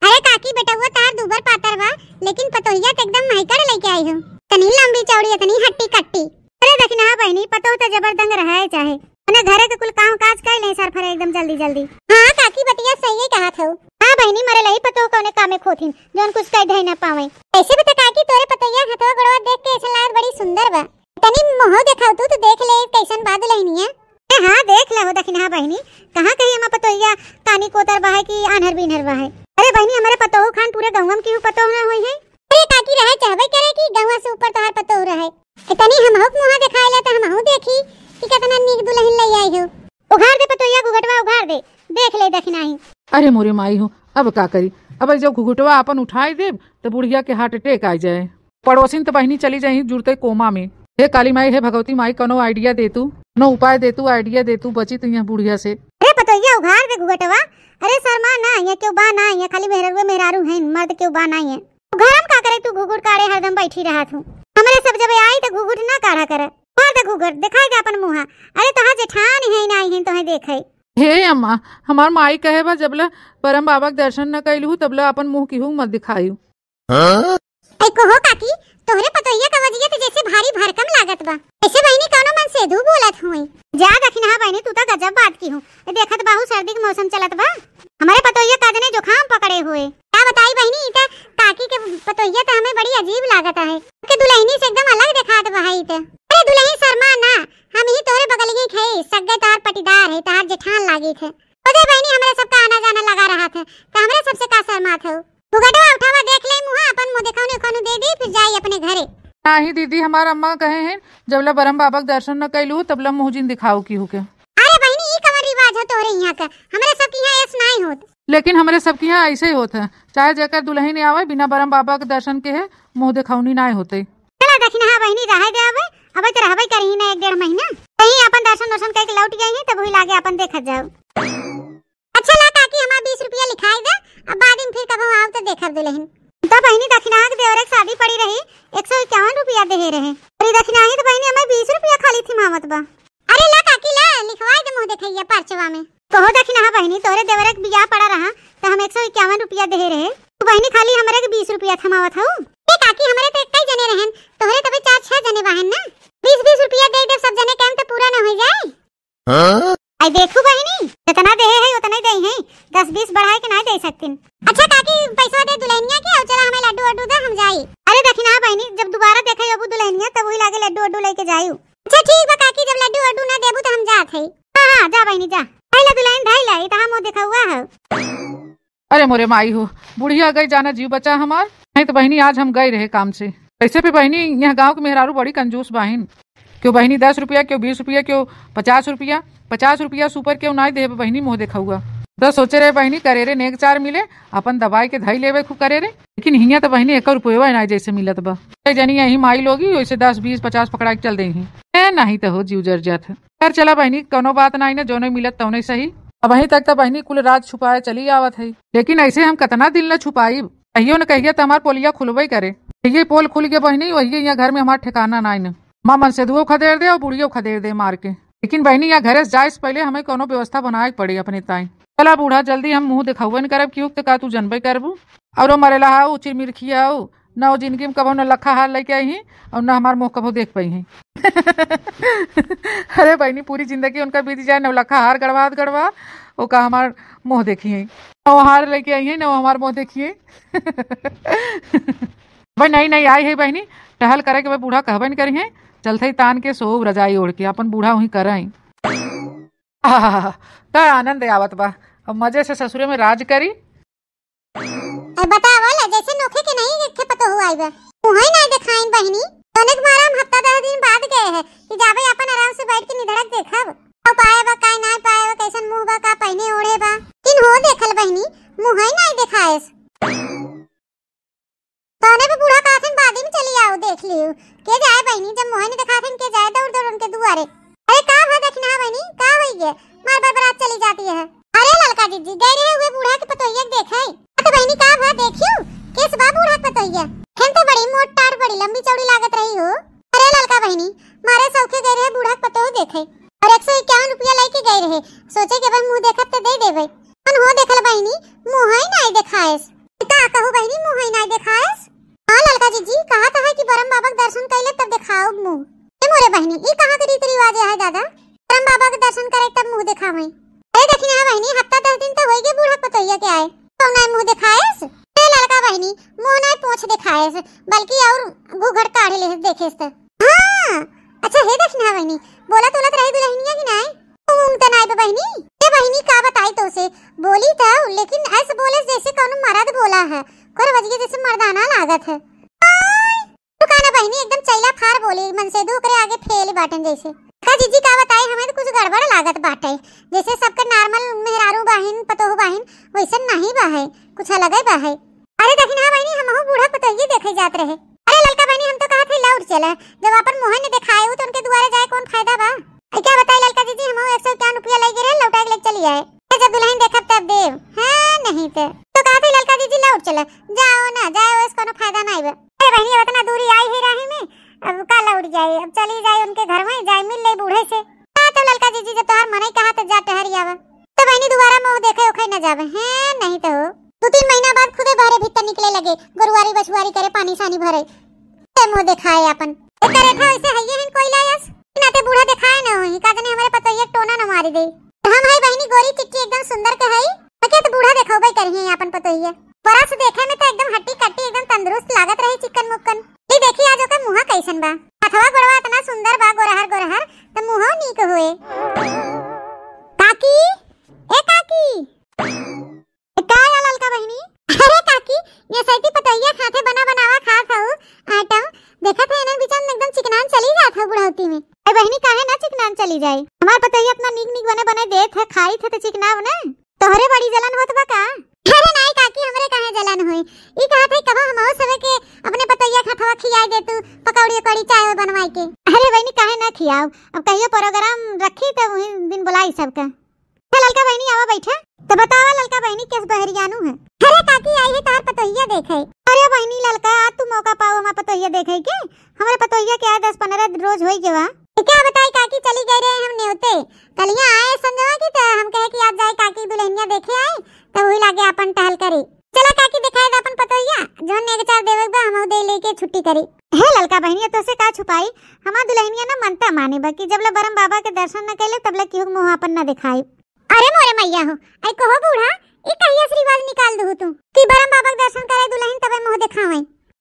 अरे काकी, बेटउआ तहार दूबर पातर बा, लेकिन पतोहिया त एकदम महकड़ लइके आई हो। इतनी लंबी चौड़ी, इतनी हट्टी कट्टी। अरे दखिनहा बहिनी, पतोह त जबरदंग रहे चाहे, मने घरे के कुल काम काज कर ले सर फरे एकदम जल्दी जल्दी। हाँ काकी, बतिया सही कहत हो। हाँ बहिनी, मरे लही पतोह कौने कामे खोथिन, जौन कुछ कह धई ना पावे। ऐसे भी तो काकी, तोरे पतोहिया हथवा गोड़वा देख के ऐसा लागत बड़ी सुंदर बा। तनी मुँह देखाव तू तो देख ले कैसन बा दुलहिनिया। ए हाँ, देख ले हो दखिनहा बहिनी, कहाँ कहीं हमार पतोहिया कानी कोतर बा है कि आन्हर बीन्हर बा है। अरे बहिनी, हमारे पतोह खान पूरे गौवा में केहू पतोह ना होई है। अरे काकी, रहे चाहबे करे कि गौवा से ऊपर तोहार पतोह रहे। ए, तनी हमहू के मुँह देखाए ले त हमहू देखी कि कितना नीक दुलहिन लइ आई हो। उघार दे पतोहिया घुघटवा, उघार दे, देख ले दखिनही। अरे मोरे माई हो, अब का करी? अब जब घुघटवा आपन उठाए देब त बुढ़िया के heart attack आ जाए। पड़ोसिन त बहिनी चली जाई जुरते कोमा में। हे काली माई, हे भगवती माई, कौनो idea दे तू, कौनो उपाय दे तू, idea दे तू, बची तू यहाँ बुढ़िया से। अरे पतोहिया उघार दे घुघटवा। अरे शर्मा ना, यहाँ केहू बा ना, यहाँ खाली मेहरारू मेहरारू हैं, मर्द केहू बा ना यहाँ। घरम का करे तू घुघुट काढ़े हरदम बैठी रहत हूँ। हमरे सब जब आई त घुघुट ना काढ़ा करे। उघार दे घुघुट, दिखाई दे अपन मुँहा। अरे तोहार जेठान है ना, आई हैं तोहे देखे। हे अम्मा, हमार माई कहे बा जबले बरम बाबा के दर्शन न कइलू तबले अपन मुँह केहू मत दिखायू। ऐ कहो काकी, तोहरे पतोहिया का वजिया त जैसे भारी भरकम लागत बा। ऐसे बहिनी कौनो मन से दू बोलत हुई। जा दखिनहा बहिनी, तू त गजब बात किहू। ए देखत बाहू सर्दी के मौसम चलत बा। हमरे पतोहिया का जने जुकाम पकड़े हुए। का बताई बहिनी, ई त काकी के पतोहिया त हमें बड़ी अजीब लागत है। के दुलहिनी से एकदम अलग देखात बा ई त। अरे दुलहिन शर्मा ना, हम ही तोहरे बगलिए खे, सग्गे तोहार पटीदार है, तोहार जेठान लागी थे। खुदे बहिनी हमरे सबका आना जाना लगा रहत है, त हमरे सबसे का शर्मात हो? घुघटवा उठावा, देख ले मुँहा, अपन मुँह देखौनी उखौनी दे दी, फिर जाई अपने घरे। नाही दीदी, हमार अम्मा कहे हैं, जबले बरम बाबा के दर्शन न कइलू, तबले मुँह जिन दिखाऊ केहू के। अरे बहिनी, ई कवन रिवाज है तोहरे यहाँ का? हमरे सब के यहाँ ऐस नाई होत। लेकिन हमरे सब के यहाँ ऐसे ही होत है, चाहे जेकर दुलहिन आवे, बिना बरम बाबा के दर्शन के है, मुँह देखौनी नाई होते। चला दखिनहा बहिनी, रहे दे अबे, अबे तो रहबे करी ना एक डेढ़ महीना। कहीं अपन दर्शन वर्शन करके लौट गई है, तब वही लागे अपन देखत जाओ। अच्छा ला काकी, हमार बीस रुपया लिखाई दे, अब बाद में फिर कबहू आओ तो देखब दुलहिन। तब बहिनी दखिनहा के देवरे के शादी पड़ी रही, एक सौ इक्यावन रुपया देहे रहे। अरे दखिनहा ही तो बहिनी हमें बीस रुपया खाली थिमावत बा। अरे ला काकी ला, लिखवाई दे मुँह देखैया पर्चवा में। कहो दखिनहा बहिनी, तोहरे देवरे के बियाह पड़ा रहा, तो हम एक सौ इक्यावन रुपया देहे रहे, तू बहिनी खाली हमरे के बीस रुपया थमावत हऊ। ए काकी, हमरे तो एक ही जने रहन, तोहरे तबे चार छह जने बाहन ना, बीस बीस रुपया दे दे, सब जने काम तो पूरा ना हो जाए। हाँ? आई देखू बहिनी, जितना देहे है उतना ही दे हैं, दस बीस बढ़ाए के ना दे सकतीन। अच्छा काकी, पैसा दे दुलहिनिया के, और चला हमें लड्डू वड्डू दे, हम जाई। अरे दखिनहा बहिनी, जब दोबारा देखे अबू दुलहिनिया तब वही लागे लड्डू वड्डू लेके जायू। अच्छा ठीक बा काकी, जब लड्डू वड्डू ना देबू तो हम जात है। हाँ हाँ, जा बहिनी जा। धैला दुलहिन धैला, ई तो हम देखा हुआ है। अरे मोरे माई हो, बुढ़िया गई जाना जीव बचा हमार। नहीं तो बहिनी आज हम गए रहे काम से। वैसे भी बहिनी यहाँ गाँव के मेहरारू बड़ी कंजूस बाहिन। क्यों बहिनी दस रुपया, क्यों बीस रुपया, क्यों पचास रुपया, पचास रुपया से ऊपर क्यों ना देबे बहिनी मुँह देखौआ। तो सोचे रहे बहिनी करेरे नेग चार मिले, अपन दबाई के धई लेबे खूब करेरे। लेकिन हियाँ तो बहिनी एक रुपया ना जैसे मिलत बा। ए जनी यही माई लोगी वैसे दस बीस पचास पकड़ा के चल देही। ए नहीं तो हो जीव जर जात है। खैर चला बहिनी, कौनो बात नाई ना, जौने मिलत तौने सही। अबहीं तक तो बहिनी कुल राज छुपाए चली आवत है, लेकिन ऐसे हम कितना दिन ला छुपाइब? कहियो न कहियो तो हमार पोलिया खुलबे करे। ये पोल खुल गया बहिनी, वही यहाँ घर में हमार ठिकाना नाई ना। माँ मनसेधुओ खदेड़ दे और बुढ़ियो खदेड़ दे मार के। लेकिन बहिनी, यहाँ घरे से जाए से पहिले हमें कौनो व्यवस्था बनाए के पड़ी अपने ताई। चला बूढ़ा, जल्दी हम मुँह देखउबे न करब, क्यों त का तू जनबे करबू? और वो मरेला हाउ, चिरमिरखी हाउ, न वो जिंदगी में कबो नौलखा हार लेके आई हैं और न हमार मुँह कबो देख पाई हैं। अरे बहिनी, पूरी जिंदगी उनका बीत जाए, नौलखा हार गड़वा गड़वा, ओका हमार मुँह देखी हैं, न वो हार लेके आई हैं, न वो हमार मुँह देखी हैं। भाई, नहीं, नहीं, आई है बहिनी, टहल करे के भाई, बूढ़ा कहबे न करी हैं, चलते ही तान के सोव रजाई ओढ़ के, अपन बूढ़ा वहीं करई। आहा, का आनंद आवत बा, अब मजे से ससुरे में राज करी। अरे बतावा ला, जैसे नोखे के नहीं देखे पतो हुआ आई बा, मुँह ही नहीं देखाइन बहिनी। तनिक मारा हम हफ्ता दस दिन बाद गए हैं कि जाबे अपन आराम से बैठ के निधड़क देखब, का पाए बा, का ना पाए बा, कैसन मुँह बा, का पहने ओढ़े बा, किन हो देखल बहिनी, मुँह ही नहीं देखाएस। तोने भी बूढ़ा कहथिन, "बादी में चली आओ, देख लियो।" के जाए बहिनी, जब मुँह नहीं देखाथिन, के जाए दौड़ दौड़ उनके दुआरे। "अरे का भा दखिनहा बहिनी, का होई गे? मार बरबरात चली जाती है।" "अरे ललका जीजी, गए रहे हुए बूढ़ा के पतोहिया के देखे।" "अरे बहिनी, का भा देखियो, केस बा बूढ़ा के पतोहिया?" "खेन तो बड़ी मोट टाट, बड़ी लंबी चौड़ी लागत रही हो।" "अरे ललका बहिनी, मारे सौखे गए रहे बूढ़ा के पतोह देखे, और एक सौ इक्यावन रुपया लेके गए रहे, सोचे के भाई मुँह देखब तो दे देवे। कौन हो देखल बहिनी, मुँह ही नहीं देखाएस।" "का कहू बहिनी, मुँह ही नाई देखाएस?" "हाँ ललका जीजी, कहा तो है कि बरम बाबा के दर्शन कैले तब देखाओ मुँह।" "ए मोरे बहिनी, ई कहाँ के रीति रिवाज है दादा, बरम बाबा के दर्शन करे तब मुँह देखावे?" "अरे दखिनहा बहिनी, हफ्ता दस दिन तो होई गे बूढ़ा पतोहिया के आए, तो नाई मुँह देखाएस?" "ए ललका बहिनी, मुँह नाई पोंछ देखाएस, बल्कि और घूघट काढ़ ले देखेस त।" "हाँ, अच्छा हे दखिनहा बहिनी, बोलत बोलत रही दुल्हनिया की नाई?" "ऊँग त नाई बा बहिनी।" "ए बहिनी, का बताई तो से, बोली त, लेकिन ऐसे बोले जैसे कौनो मर्द बोला है, कोर बजिए जैसे मर्दाना लागत है।" "आय, तू का ना बहिनी, एकदम चैला फार बोली, मन से दू ओकरे आगे फेल बाटन जैसे।" "का जीजी, का बताई, हमें तो कुछ गड़बड़ लागत बाटे, जैसे सबके normal मेहरारू बाहिन, पतोह बाहिन, वैसन नहीं बा है, कुछ अलगे बा है।" "अरे दखिनहा बहिनी, हमहू बूढ़ा पतोहिए देखे जात रहे।" "अरे ललका बहिनी, हम तो कहत है लौट चला, जब अपन मुँह न देखाए तो उनके दुआरे जाए कौन फायदा बा?" "अरे का बताई ललका जीजी, हमहू एक सौ इक्यावन रुपया लइ गे रहे, लौटाए के लेके चली आए। ए, जब दुल्हन देखब तब देब, हाँ नहीं तो।" "तो कहत है ललका जीजी लौट चला, जाओ ना, जाओ, इस कोनो फायदा नहीं बा।" "अरे बहिनी, अब इतना दूरी आई है राही में, अब का लौट जाए, अब चली जाए उनके घर में, जाए मिल ले बूढ़े से।" "हाँ तो ललका जीजी, जब तोहार मनई कहा तो जा टहरी आवा।" तो बहिनी दोबारा मुँह देखे ओखे न जावे हैं, नहीं तो हो। दो तीन महीना बाद खुदे बहरे भीतर निकले लगे, गोरुआरी बछुआरी करे, पानी सानी भरे। ते मुँह देखाए आपन। ए करेठा वैसे हइये हन कोयला यस। नाते बूढ़ा देखाए न होई, का जने हमरे पतोहिया के टोना न मारी दे। हम हई बहिनी गोरी चिट्टी एकदम सुंदर के हई। हके तो बूढ़ा देखौबे करिहे आपन पतोहिया। बरस देखे में तो एकदम हट्टी कट्टी एकदम तंदुरुस्त लागत रही चिकन मुक्कन। ई देखी आज ओकर मुँह कैसन बा। हथवा गोड़वा इतना सुंदर बा गोरहर गोरहर, त मुँहो नीक होए। काकी, ए काकी। ए, का या ललका बहिनी? अरे काकी, ये सैती पतोहिया खाथे बना बनावा खात हऊ आइटम। देखत है इन्हन बीचन एकदम चिकनान चली जात हऊ बुढ़ौती में। ए बहिनी, काहे ना चिकनान चली जाए? हमार पतोहिया इतना नीक नीक बने बने देत है, खाई थे तो चिकनाव ना। तोहरे बड़ी जलन होत बा का? अरे नाई काकी, हमरे काहे जलन होई? ई कहत है कबो हमहू सबे के अपने पतोहिया खाथवा खियाई दे तू, पकौड़ी उकौड़ी चाय बनवाई के। अरे बहिनी, काहे ना खियाओ? अब कहियो प्रोग्राम रखी त वही दिन बुलाई सबका। हे ललका बहिनी, आवा बैठा। त बतावा ललका बहिनी, केस बहरियानू है? अरे काकी, आई है तोहार पतोहिया देखे। अरे बहिनी ललका, आज तू मौका पाओ हमार पतोहिया देखे के। हमरे पतोहिया के आज दस पन्द्रह रोज होई गवा। ए, का बताई काकी, चली गई रहे हम नेवते। कलिया आए संजवा की त हम कहे कि आज जाए काकी दुल्हनिया देखे आए, त वही लागे आपन टहल करी। चला काकी, देखाए दे आपन पतोहिया, जौन नेग चार देवे के बा, हमहू दे लेके छुट्टी करी। हे ललका बहिनिया, तोसे का छुपाई, हमार दुल्हनिया ना मनता माने बा कि जब ले बरम बाबा के दर्शन न कैले, तब ले केहू के मुँह आपन न देखाई। अरे मोरे मैया हो, आई कहो बूढ़ा, ई कहिया से रिवाज निकाल दू तू कि बरम बाबा के दर्शन करे दुल्हन तबे मुँह देखावे?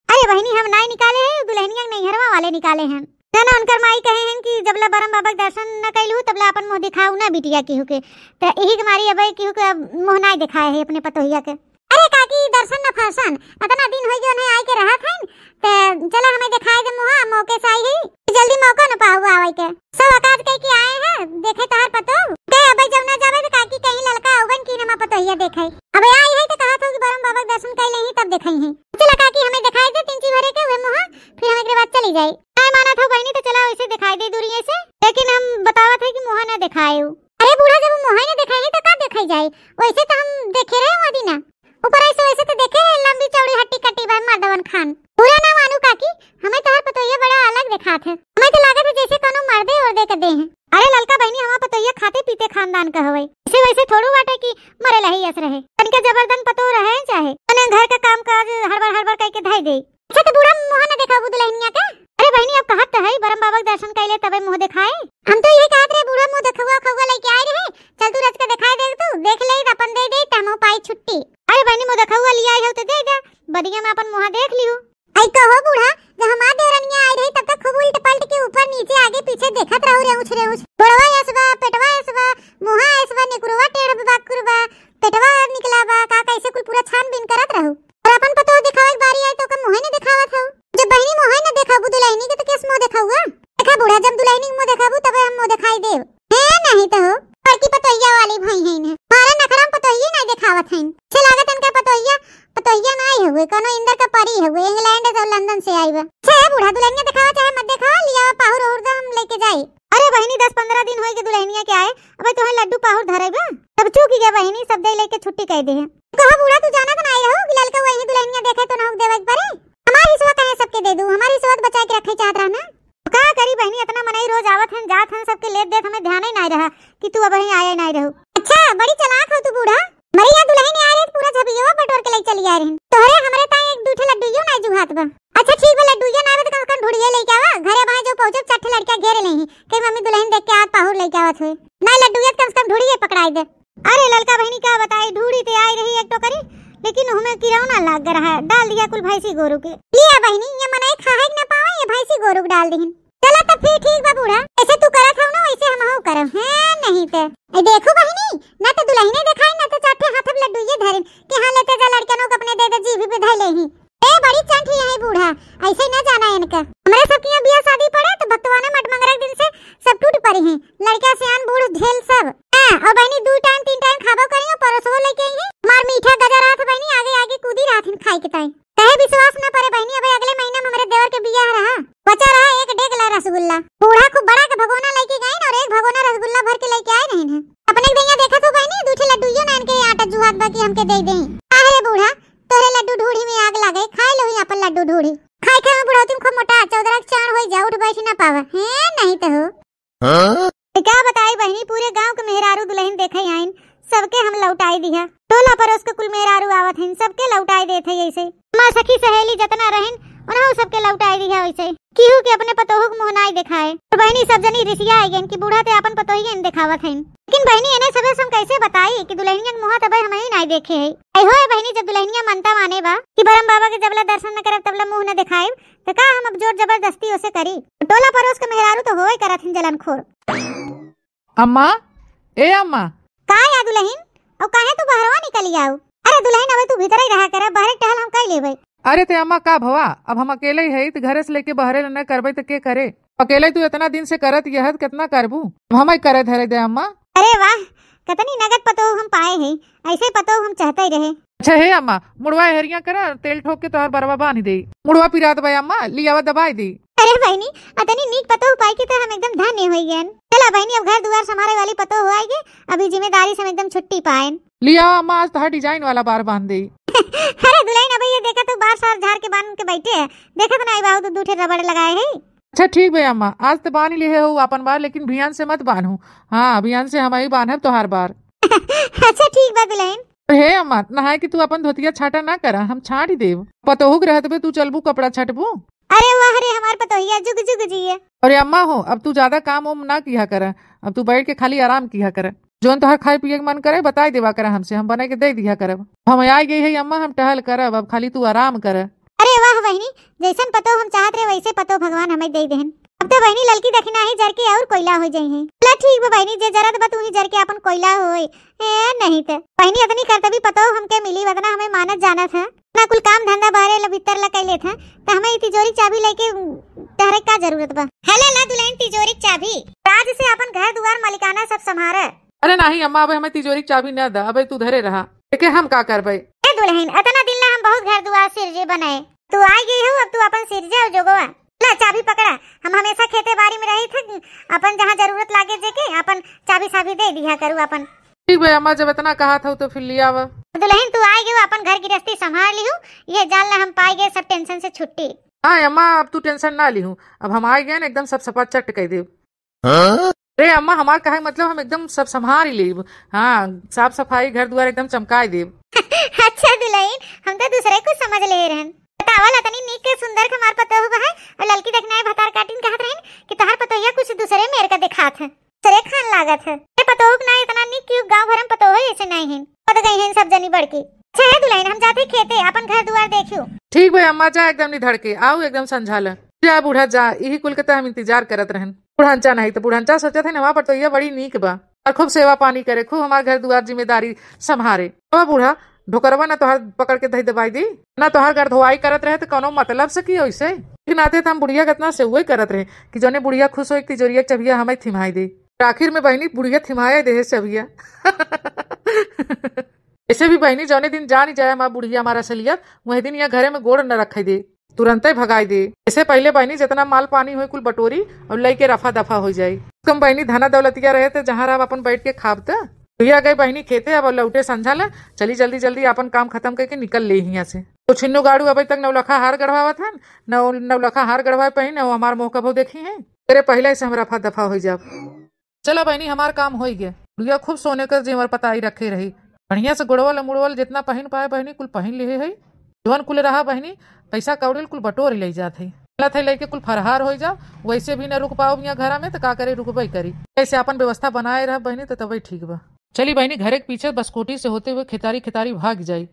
अरे बहिनी, हम नाई निकाले हैं, दुल्हनिया के नैहरवा वाले निकाले हैं। ना, ना, उनकर माई कहे हैं कि जब ले बरम बाबा के दर्शन न कैलू, तब ले आपन मुँह दिखाऊ ना बिटिया केहू के। त यही के मारी अब केहू के अब मुँह नाई दिखाए है अपने पतोहिया के। अरे काकी, दर्शन न फर्शन, इतना दिन होई गयो नहीं आए के रहत हैं, त चला हमें दिखाए दे मुँह, मौके से आई है, जल्दी मौका न पाऊ आवे के। सब औकात कह के आए हैं, देखे तोहार पतोह। ते अबे जब ना जावे त काकी कहीं ललका अउबन की नमा पतोहिया देखे। अबे आई है त कहत हो कि बरम बाबा के दर्शन कैले ही तब देखे हैं। चला काकी, हमें दिखाई दे तिनची भरे के उहे मुँह, फिर हम एकरे बाद चली जाई। नाय मानत हो बहिनी, त चला वैसे दिखाई दे दूरिये से, लेकिन हम बतावत है कि मुँह ना दिखाए हो। अरे बूढ़ा, जब मुँह ही ना दिखाई है त का दिखाई जाए? वैसे त हम देखे रहे वो दिना। ऊपर ऐसे वैसे त देखे लंबी चौड़ी हट्टी कट्टी बा मर्दवन खान। बुरा ना मानू काकी, हमें तोहार पतोहिया बड़ा अलग देखात है। हमें तो लागत है जैसे कोनो मर्दे ओर्दे के देह है। अरे ललका बहिनी, हमार पतोहिया खाते पीते खानदान का हवे। इसे वैसे थोड़ू बाटे कि मरे लही यस रहे। तनिका जबरदन पतोह रहे चाहे, तने घर का काम काज हड़बड़ हड़बड़ कइके धइ दे। अच्छा, तो बूढ़ा मुँह न देखाबू दुलहिनिया के? अरे बहिनी, अब कहत तो है, बरम बाबा के दर्शन कइले तबे मुँह देखाए। हम तो यही कहत रहे, बूढ़ा मुँह देखउआ खउआ लइके आए रहे, चल तू रच के देखाए दे, तू देख ले, अपन दे दे, त हमहू पाई छुट्टी। अरे बहिनी, मुँह देखउआ लिया हो तो दे दे, बदिया में अपन मुँह देख लियो। आई कहो बूढ़ा, जब हमार देवरनिया आई रही, तब तक खूब उल्ट पलट के ऊपर नीचे आगे पीछे देखत रहू, रेउछ रेउछ। गोड़वा ऐस बा, पेटवा ऐस बा, मुँहा ऐस बा, निकुरवा टेढ़ बा, बाकुर बा, पेटवा निकला बा, का कैसे कुल पूरा छानबीन करत रहू। और अपन पतोह दिखावे के बारी आई तो ओकर मुँहे न दिखावत हऊ। जब बहिनी मुँहे न देखाबू दुलहिनी के तो केस मुँह देखाउआ? देखा बूढ़ा, जब दुलहिनी के मुँह देखाबू तबे हम मुँह देखाई देब। हे नहीं तो हो, बड़की पतोहिया वाली भई हैं इन्हें। हमारा नखरा में पतोहिए नहीं देखावत हैं। से लागत इनका पतोहिया, पतोहिया नहीं हुए, कोनो इंदर का परी हुए, इंग्लैंड और लंदन से आई बा। अच्छा है बूढ़ा, दुलहिनिया देखावा चाहे मत देखावा, लिया पाहुर ओहुर दा हम लेके जाई। अरे बहिनी, दस पन्द्रह दिन होई के दुलहिनिया के आए, अबे तोहे लड्डू पाहुर धरे बा। तब चूक गया बहिनी, सब दे लेके छुट्टी कह दे है। कहो बूढ़ा, तू जानत नाई रहो कि ललका वही दुलहिनिया देखे तो ना देवे के परे। हमार हिस्सा कहे सबके दे दू, हमार हिस्सा तो बचा के रखे चाहत रहना। का करी बहिनी, इतना मनई रोज आवत हन जात हन, सबके लेत देत हमें ध्यान ही नाई रहा कि तू अबहीं आए नाई रहू। अच्छा, बड़ी चालाक हो तू बूढ़ा। मरे यहाँ दुलहिन आ रही, पूरा झबियवा बटोर के ले चली आ रही। तोहरे हमरे ताई एक दू ठे लड्डू यो नाई जुहात बा। अच्छा ठीक बा, लड्डू ये ना आवे तो कम से कम ढूढ़िए लेके आवा। घरे भाई जो पहुँचे, चार ठे लड़कियाँ घेरे लेही, कहीं मम्मी दुलहिन देख के आवत पाहुर लेके आवत हुए। ना लड्डू ये तो कम से कम ढूढ़िए पकड़ाई दे। अरे ललका बहिनी का बताई, ढूढ़ी ते आई रही एक टोकरी, लेकिन हमें किरौना लाग रहा है, डाल दिया कुल भैंसी गोरू के। लिया बहिनी, ये मनई खाए के ना पावे, ये भैंसी गोरू के डाल दिहिन। चला तब फिर ठीक बा बूढ़ा, ऐसे तू करत हऊ ना वैसे हमहू करब। हैं नहीं ते। ए देखो बहिनी, ना तो दुलहिने देखाई ना तो चार ठे हाथ में लड्डू ये धरिन कि हाँ लेते जा लड़कनों को अपने दे दे, जी भी बधाई लेही। ए बड़ी चंट ही है बूढ़ा, ऐसे न जाना इनका। हमरे सब के यहाँ बियाह शादी पड़े तो भक्तवाना मट मंगरा के दिन से सब टूट पड़ी हैं, लड़का सियान बूढ़ झेल सब। हाँ, और बहिनी दू टाइम तीन टाइम खाबो करियो, परोसवो लेके आई है। मार मीठा गजा रहत बहिनी, आगे आगे कूदी रहत हिन खाए के ताई। कहे विश्वास न परे बहिनी, अबे अगले महीना में हमरे देवर के बियाह रहा, बचा रहा एक डेग ला रसगुल्ला। बूढ़ा खूब बड़ा के भगोना लेके गए और एक भगोना रसगुल्ला भर के लेके आए रहे हैं। अपने के दैया देखत हो बहिनी, दू ठे लड्डू यो ना इनके आटा जुहात बा कि हमके दे दे। आहे रे बूढ़ा, तोहरे लड्डू ढूढ़ी में आग लागे, खाए लो ही अपन लड्डू ढूढ़ी। खाए खाए में बुढ़ौती में खूब मोटा, चौदरा के चार होई जा, उठ बैठ ना पावे। हैं, नहीं तो हो। हाँ? तो का बताई बहिनी, पूरे गांव के मेहरारू दुलहिन देखे आइन, सबके हम लौटाई दिहा। टोला परोस के कुल मेहरारू आवत हइन, सबके लौटाई देत है ऐसे। हमार सखी सहेली जतना रहिन, उन्हों सबके लौटाई दिहा ऐसे। केहू के अपने पतोहू के मुँह नाई देखाए। और बहिनी सब जनी रिसिया आई गइन कि बूढ़ा ते अपन पतोहियन देखावत हइन। लेकिन बहिनी, एने सबे से हम कैसे बताई कि दुलहिनिया के मुँह तबे हम ही नाई देखे है। ऐ होए बहिनी, जब दुलहिनिया मनता माने बा कि बरम बाबा के जबला दर्शन न करब तबला मुँह न देखाएब, त का हम अब जोर जबरदस्ती ओसे करी? टोला परोस के मेहरारू तो होए करत हन जलनखोर। अम्मा, ए अम्मा। का या दुलहिन? अउ काहे तू बहरवा निकली आऊ? अरे दुलहिन, अबे तू भीतरे रहा कर, बहरे टहल हम कई लेबे। अरे ते अम्मा का भवा, अब हम अकेले ही हई, त घरे से लेके बहरे न करबे त के करे? अकेले तू इतना दिन से करत यहत, कितना करबू? अब हमें करे धरे दे अम्मा। अरे वाह, कतनी नगद पतोह हम पाए हैं, ऐसे पतोह हम चाहते ही रहे। अच्छा हे अम्मा, मुड़वा हेरिया करा, तेल ठोक के तोहार बरवा बांध दे। मुड़वा पिरात बा अम्मा, लियावा दबाई दे। अरे बहिनी, अतनी नीक पतोह पाई के तो हम एकदम धन्य हो गए। चला बहिनी, अब घर दुआर संभारे वाली पतोह हो आई गे, अभी जिम्मेदारी से हम एकदम छुट्टी पाएन। लियावा अम्मा, आज तोहार डिजाइन वाला बार बांध दे। अरे दुलहिन, अब ये देखा तू बार सार झार के बांध के बैठे है, देखत ना आई बाबू तू दू ठे रबड़ लगाए है। अच्छा ठीक बे अम्मा, आज त बांध लिहे हो आपन बार, लेकिन भियान से मत बांधू। हाँ, भियान से हम ही बांधब तोहार बार। अच्छा ठीक बा दुलहिन। हे अम्मा, नहाए के तू अपन धोतिया छाटा ना करा, हम छाट देब। पतोहू के रहत बे तू चलबू कपड़ा छटबू। अरे वाह रे हमार पतोहिया, जुग जुग जिए। अरे अम्मा हो, अब तू ज्यादा काम उम ना किया करा, अब तू बैठ के खाली आराम किया करा। जौन तोहार खाए पिए के मन करे बताई देवा करा हमसे, हम बने के दे दिया करब। हम आई गई है अम्मा, हम टहल करब, अब खाली तू आराम कर। अरे वाह बहिनी, जैसन पतोह हम चाहत रहे वैसे पतोह भगवान हमें दे देहन। अब तो बहिनी ललकी दखिनाही जर के और कोयला हो जाई है। ला ठीक बा बहिनी, जे जरत बा तू ही जर के अपन कोयला होए। ए नहीं त बहिनी, अतनी करतबी पतोह हमके मिली, वतना हमें मानत जानत है। ना कुल काम धंधा बहरे ला भीतर ला कई लेत है, त हमें ई तिजोरी चाबी लेके तहरे का जरूरत बा? हले ला दुलहिन तिजोरी चाबी, राज से अपन घर दुआर मालिकाना सब संभारे। अरे नाही अम्मा, अबे हमें तिजोरी के चाबी न दा, अबे तू धरे रहा। एके हम का करबे? ए दुलहिन, अतना दिन ला हम बहुत घर दुआर सिरजे बनाए, तू आ गई हो, अब तू अपन सिरजे और जोगवा। ला चाबी पकड़ा, हम हमेशा खेते बारी में रही थे, अपन जहाँ जरूरत लागे जेके अपन चाबी साबी दे दिया करू अपन। ठीक बे अम्मा, जब इतना कहा था तो फिर लिया आवा। दुलहिन तू आ गई, अपन घर गृहस्थी संभार लिहू, ये जान ला हम पाई गए सब tension से छुट्टी। हाँ अम्मा, अब तू tension ना लिहू, अब हम आइ गए न, एकदम सब सफा चट कइ देब। हाँ? अरे अम्मा, हमार कहे मतलब हम एकदम सब संभार ही लेब। हाँ, साफ सफाई, घर दुआर एकदम चमकाइ देब। अच्छा दुलहिन, हम तो दूसरे कुछ समझ ले रहन। बतावा ला तनी, नीक के सुंदर के हमार पतोह बा है, और ललकी दखिनहा भतार काटिन कहत रहिन कि तोहार पतोहिया कुछ दूसरे मेर का देखात है, दूसरे खान लागत है। ए पतोह के ना इतना नीक कि गाँव भर में पतोह ऐसे नहीं हैं, पद गई हैं सब जनी बड़की। अच्छा है दुलहिन, हम जाते खेते, अपन घर दुआर देखियो। ठीक बा अम्मा, जा एकदम निधड़ के, आऊ एकदम संझा ल। जा बूढ़ा जा, इही कुल के त हम इंतजार करत रहन। बुढ़ांचा नहीं त बुढ़ांचा सोचत है ना, हमार पतोहिया बड़ी नीक बा और खूब सेवा पानी करे, खूब हमार घर दुआर जिम्मेदारी संभारे। अब बूढ़ा, ढोकरवा ना तोहार पकड़ के धई दबाई दी, ना तोहार घर धोवाई करत रहे त कौनो मतलब से की ओइसे। लेकिन आते त हम बुढ़िया के इतना सेवई करत रहे कि जौने बुढ़िया खुश होई, तिजोरिया के चबिया हमें थिमाई दे। आखिर में बहिनी बुढ़िया थिमाए देहे चबिया। ऐसे भी बहिनी जौने दिन जानी जाए हमार बुढ़िया हमार असलियत, वही दिन यहाँ घरे में गोड़ न रखे दे, तुरंते भगाई दे। ऐसे पहले बहिनी जितना माल पानी होई कुल बटोरी और लइके रफा दफा हो जाई। कम बहिनी धना दौलतिया रहे त जहाँ रहा अपन बैठ के खाब त। भैया गए बहिनी खेते, अब लौटे संझा ला, चली जल्दी जल्दी अपन काम खत्म करके निकल ले हियाँ से। तो छिन्नू गाड़ू अबे तक नौलखा हार गढ़वावत हन, नौ नौलखा हार गढ़वाए पहिन, वो हमार मुँह कबो देखी है। तेरे पहले से हम रफा दफा हो जाब। चला बहिनी, हमार काम होई गए। बुढ़िया खूब सोने के जेवर पताई रखे रही, बढ़िया से गुड़वल मुड़वल जितना पहिन पाए बहिनी कुल पहिन लिहे है। जवन कुल रहा बहिनी, पैसा कौड़ी कुल बटोर ले जात है। चलत है लइके कुल फरहार होई जा, वैसे भी न रुक पाओ यहाँ घरा में, त का करे, रुकबे करी। ऐसे अपन व्यवस्था बनाए रह बहिनी, त तबे ठीक बा। चली बहिनी, घरे के पीछे बसकोटी से होते हुए खेतारी खेतारी भाग जाई।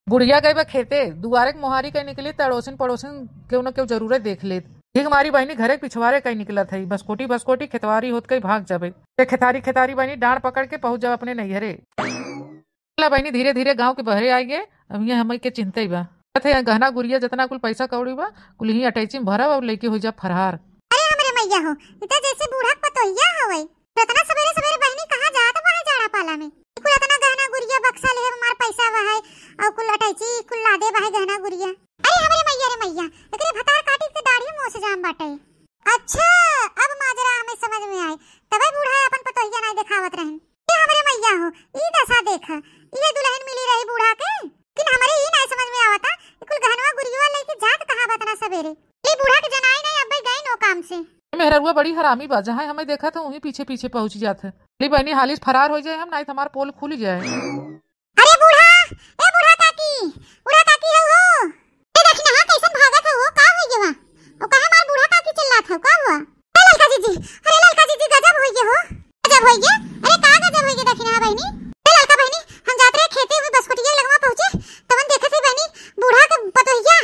बुढ़िया गई बा खेते, दुआरे के मोहारी कहीं निकली त अड़ोसिन पड़ोसिन केहू न केहू जरूरे देख लेत। ठीक मारी बहिनी घरे के पिछवारे कहीं निकलत है, बसकोटी बसकोटी खेतवारी होत कहीं भाग जाबे। ते खेतारी खेतारी बहिनी डांड पकड़ के पहुंच जाओ अपने नैहरे। चला बहिनी, धीरे धीरे गाँव के बहरे आइ गए, अब ये हमई के चिंता ही बा। कहत है, गहना गुरिया जितना कुल पैसा कौड़ी बा, कुल ही अटैची में भरब और लेके हो जा फरहार। अरे हमरे मैया हो, ई त जैसे बूढ़ा के पतोहिया हवे। इतना सबेरे सबेरे बहिनी कहाँ जात बा है जाड़ा पाला में? कुल इतना गहना गुरिया बक्सा ले हमार पैसा बा है, और कुल अटैची कुल लादे बा है गहना गुरिया। अरे हमरे मैया रे मैया, एकरे भतार काटी के दाढ़ी मोछ जाम बाटे। अच्छा, अब माजरा हमें समझ में आई, तबे बूढ़ा अपन पतोहिया नाई देखावत रहन। ए हमरे मैया हो, ई दशा देख, इहे दुल्हन मिली रही बूढ़ा के। लेकिन हमरे ई नाई समझ में आवता, ई कुल गहनवा गुरियवा लेके जात कहाँ बा इतना सबेरे? ई बूढ़ा के जनाई नाई, अब्बे गई नो काम से। मेहररुआ बड़ी हरामी बा, जहाँ हमें देखा था वहीं पीछे पीछे पहुँच जात है। ले बहनी हालिस फरार हो जाए हम, नाई तो हमार पोल खुल जाए। अरे बूढ़ा, ए बूढ़ा काकी, बूढ़ा काकी हो हो। ए दखिनहा, कैसन भागत हो हो, का होई गे बा? ओ काहे मार बूढ़ा काकी चिल्लात हो, का हुआ? ए ललका जीजी, अरे ललका जीजी गजब होई गे हो। गजब होई गे? अरे का गजब होई गे दखिनहा बहिनी? ए ललका बहिनी, हम जात रहे खेते हुए बसकुटिया लगवा पहुँचे, तवन देखत है बहिनी, बूढ़ा के पतोहिया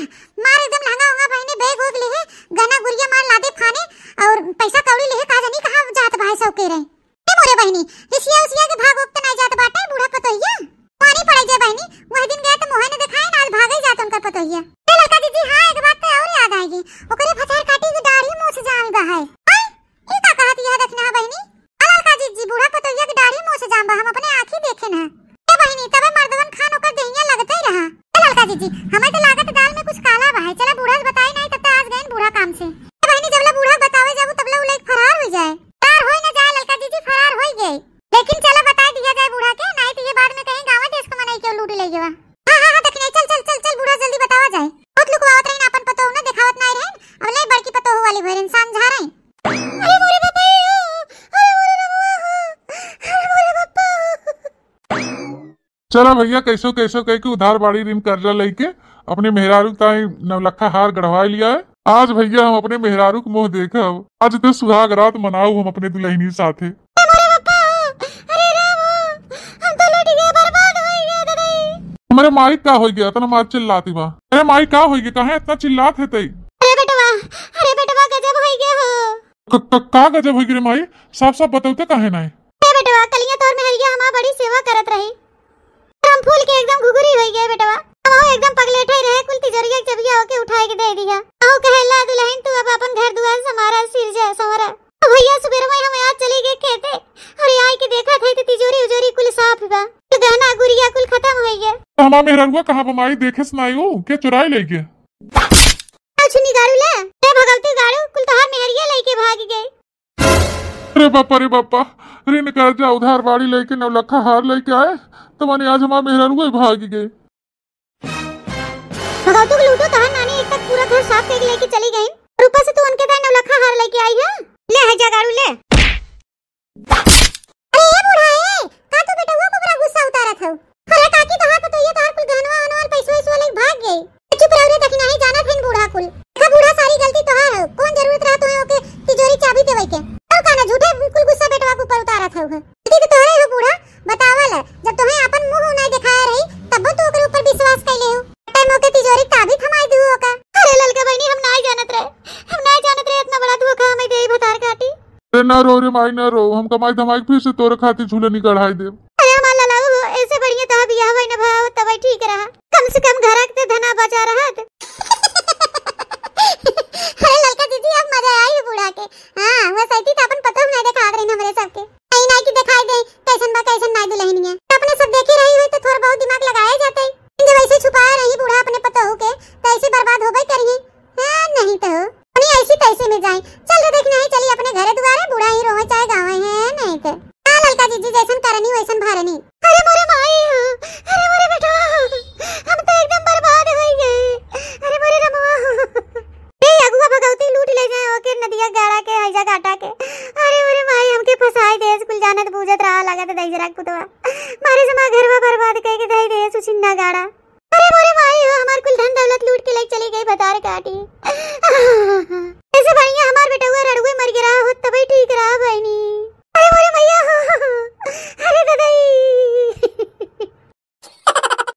मार एकदम लहंगा उंगा बहिनी बैग उग लिहे, गहना गुरिया मार लादे फाने और पैसा कौड़ी लिहे, का जानी कहाँ जात भाई सब के रहे। ए मोरे बहिनी, रिसिया उसिया के भाग उग त नाई जात बाटे बूढ़ा पतोहिया। पानी पड़े जे बहिनी, वह दिन गए त मोहे न देखाए न आज भागे जात उनकर पतोहिया। ए ललका जीजी, हाँ, एक बात तो और याद आएगी, ओकरे भतार काटी की दाढ़ी मूछ जाम बा है। आई, ई का कहत यह दखिनहा बहिनी? आ ललका जीजी, बूढ़ा पतोहिया की दाढ़ी मूछ जाम बा, हम अपने आँखी देखे न। ए बहिनी, तबे मर्दवन खान ओकर देहिया लगते ही रहा। ए ललका जीजी, हमें तो लागत दाल में कुछ काला बा है, चला बूढ़ा से बताई नाई, तब तक आज गए बूढ़ा काम से। ए बहिनी, जबला बूढ़ा बतावे जाबू, तबला उ लइक फरार हो जाए। फरार होई ना जाए ललका जीजी, फरार होई गए। लेकिन चला बताई दिया जाए बूढ़ा के, नाई तो ये बाद में कहीं गाँव देश के मनई के लूट ले गवा। हाँ, हाँ, हाँ, दखिनहा, चल, चल, चल, चल, बूढ़ा जल्दी बतावा जाए। बहुत लुकवावत रही ना अपन पतोह ना, देखावत नाई रहे। अब ले बड़की पतोह वाली भर इंसान झा रहे। अरे मोरे बापा, ए हो, अरे मोरे रमुआ हो, अरे मोरे बापा। चला भैया, कैसो कैसो कह के उधार बाड़ी ऋण कर्जा लेके अपने मेहरारू ताई नौलखा हार गढ़वाई लिया है। आज भैया हम अपने मेहरारू के मुँह देखब, आज तो सुहाग रात मनाऊ हम अपने दुल्हनी साथे। ए मोरे बापा हो, अरे राम हो, हम तो लुट गए, बर्बाद हो गए दादा। हमरे माई का हो गया, इतना मार चिल्लाती बा? अरे माई का हो गया, काहे इतना चिल्लात है तई? अरे बेटवा, अरे बेटवा गजब हो गया हो। क-, क-, का गजब हो गया रे माई? साफ साफ बतौते काहे नाई? ए बेटवा, कलिया तोर मेहरिया हमार बड़ी सेवा करत रही। हम फूल के एकदम घुघुरी होई गए बेटवा। हम एकदम पगलेठे रहे, कुल तिजोरिया के चबिया होके उठाए के दे दिया। अहो कहेला दुल्हन तू अब अपन घर दुआर संवारा, सिरजा संवारा। भैया सुबेर में हम आज चली गए खेते, अरे आई के देखा थे तो तिजोरी उजोरी कुल साफ बा, तो गहना गुरिया कुल खत्म होई गए। तो हमार मेहररुआ कहाँ बा माई, देखे से नाई हो, के चुराई ले गए? आओ छुन्नी गाड़ू ले, ए भगवती गाड़ू, कुल तोहार मेहरिया लेके भाग गए। अरे बापा रे बापा, ऋण कर्जा उधार बाड़ी लेके नौलखा हार लेके आए, त माने आज हमार मेहरारुए भाग गए। भगवतू के लूटो तहार नानी, एक तक पूरा घर साफ करके लेके चली गई, और ऊपर से तू उनके दाई नौलखा हार लेके आई है। ले है जगाड़ू ले। अरे ए बूढ़ा ए, का तू बेटवा को बड़ा गुस्सा उतारत हऊ? अरे काकी, तोहार पतोहिया तोहार कुल गहनवा वहनवा पैसवा वैसवा लेके भाग गई। चुप रहो रे, देखी नाही जानत हन बूढ़ा कुल। देखा बूढ़ा, सारी गलती तोहार हो, कौन जरूरत रहा तुम्हें ओके तिजोरी चाबी देवे के? और का ना झूठे कुल गुस्सा बेटवा के ऊपर उतारत हऊ। गलती तो तोहरे हो बूढ़ा, बतावल, जब तुम्हें अपन मुंह नहीं दिखाया रही, तब तो ओकरे ऊपर विश्वास कैले हो। टाइम ओके तिजोरी चाबी थमाई दू ओका। अरे ललका बहनी, हम नाही जानत रहे, हम नाही जानत रहे इतना बड़ा धोखा हमें देई भतार काटी। अरे ना रो रे माई, ना रो, हम कमाई धमाई के फिर से तोरे खातिर झूलनी गढ़ाई देब। अरे हमार ललाऊ हो, ऐसे बढ़िया तोहार बियाह होई न भाव, तबे ठीक रहा, कम से कम घर के धना बचा रहत। अरे ललका जीजी, अब मजा आई है बूढ़ा के। हाँ, वो सैती तो अपन पतोह नहीं देखात रही हमरे सबके। नहीं, नहीं कि दिखाई दे, कैसन बा, कैसन नहीं दुल्हनिया। अपने सब देखे रही हुई तो थोड़ा बहुत दिमाग लगाए जाते। जब ऐसे छुपाए रही बूढ़ा अपने पतोह के, तो ऐसे बर्बाद होबे करिए। हाँ, नहीं तो। अपनी ऐसी तैसी में जाए। चल रे, देखना है, चली अपने घरे दुआरे, बूढ़ा ही रोवे चाहे गावे है, नहीं तो। हाँ, ललका जीजी, जैसन करनी वैसन भरनी। अरे मोरे माई हो, अरे मोरे बेटवा हो, हम तो एकदम बर्बाद हो गए। अरे मोरे रमवा हो। ए अगुआ भगवती लूट ले जाए ओके नदिया गाड़ा के, हैजा गाटा के। अरे मोरे माई, हमके फंसाई देस, कुल जानत बूझत रहा, लागत दई जरा कुतवा। मारे समा घरवा बर्बाद कह के दई देस, उछिन्ना गाड़ा। अरे मोरे माई हो, हमार कुल धन दौलत लूट के ले चली गई भतार काटी।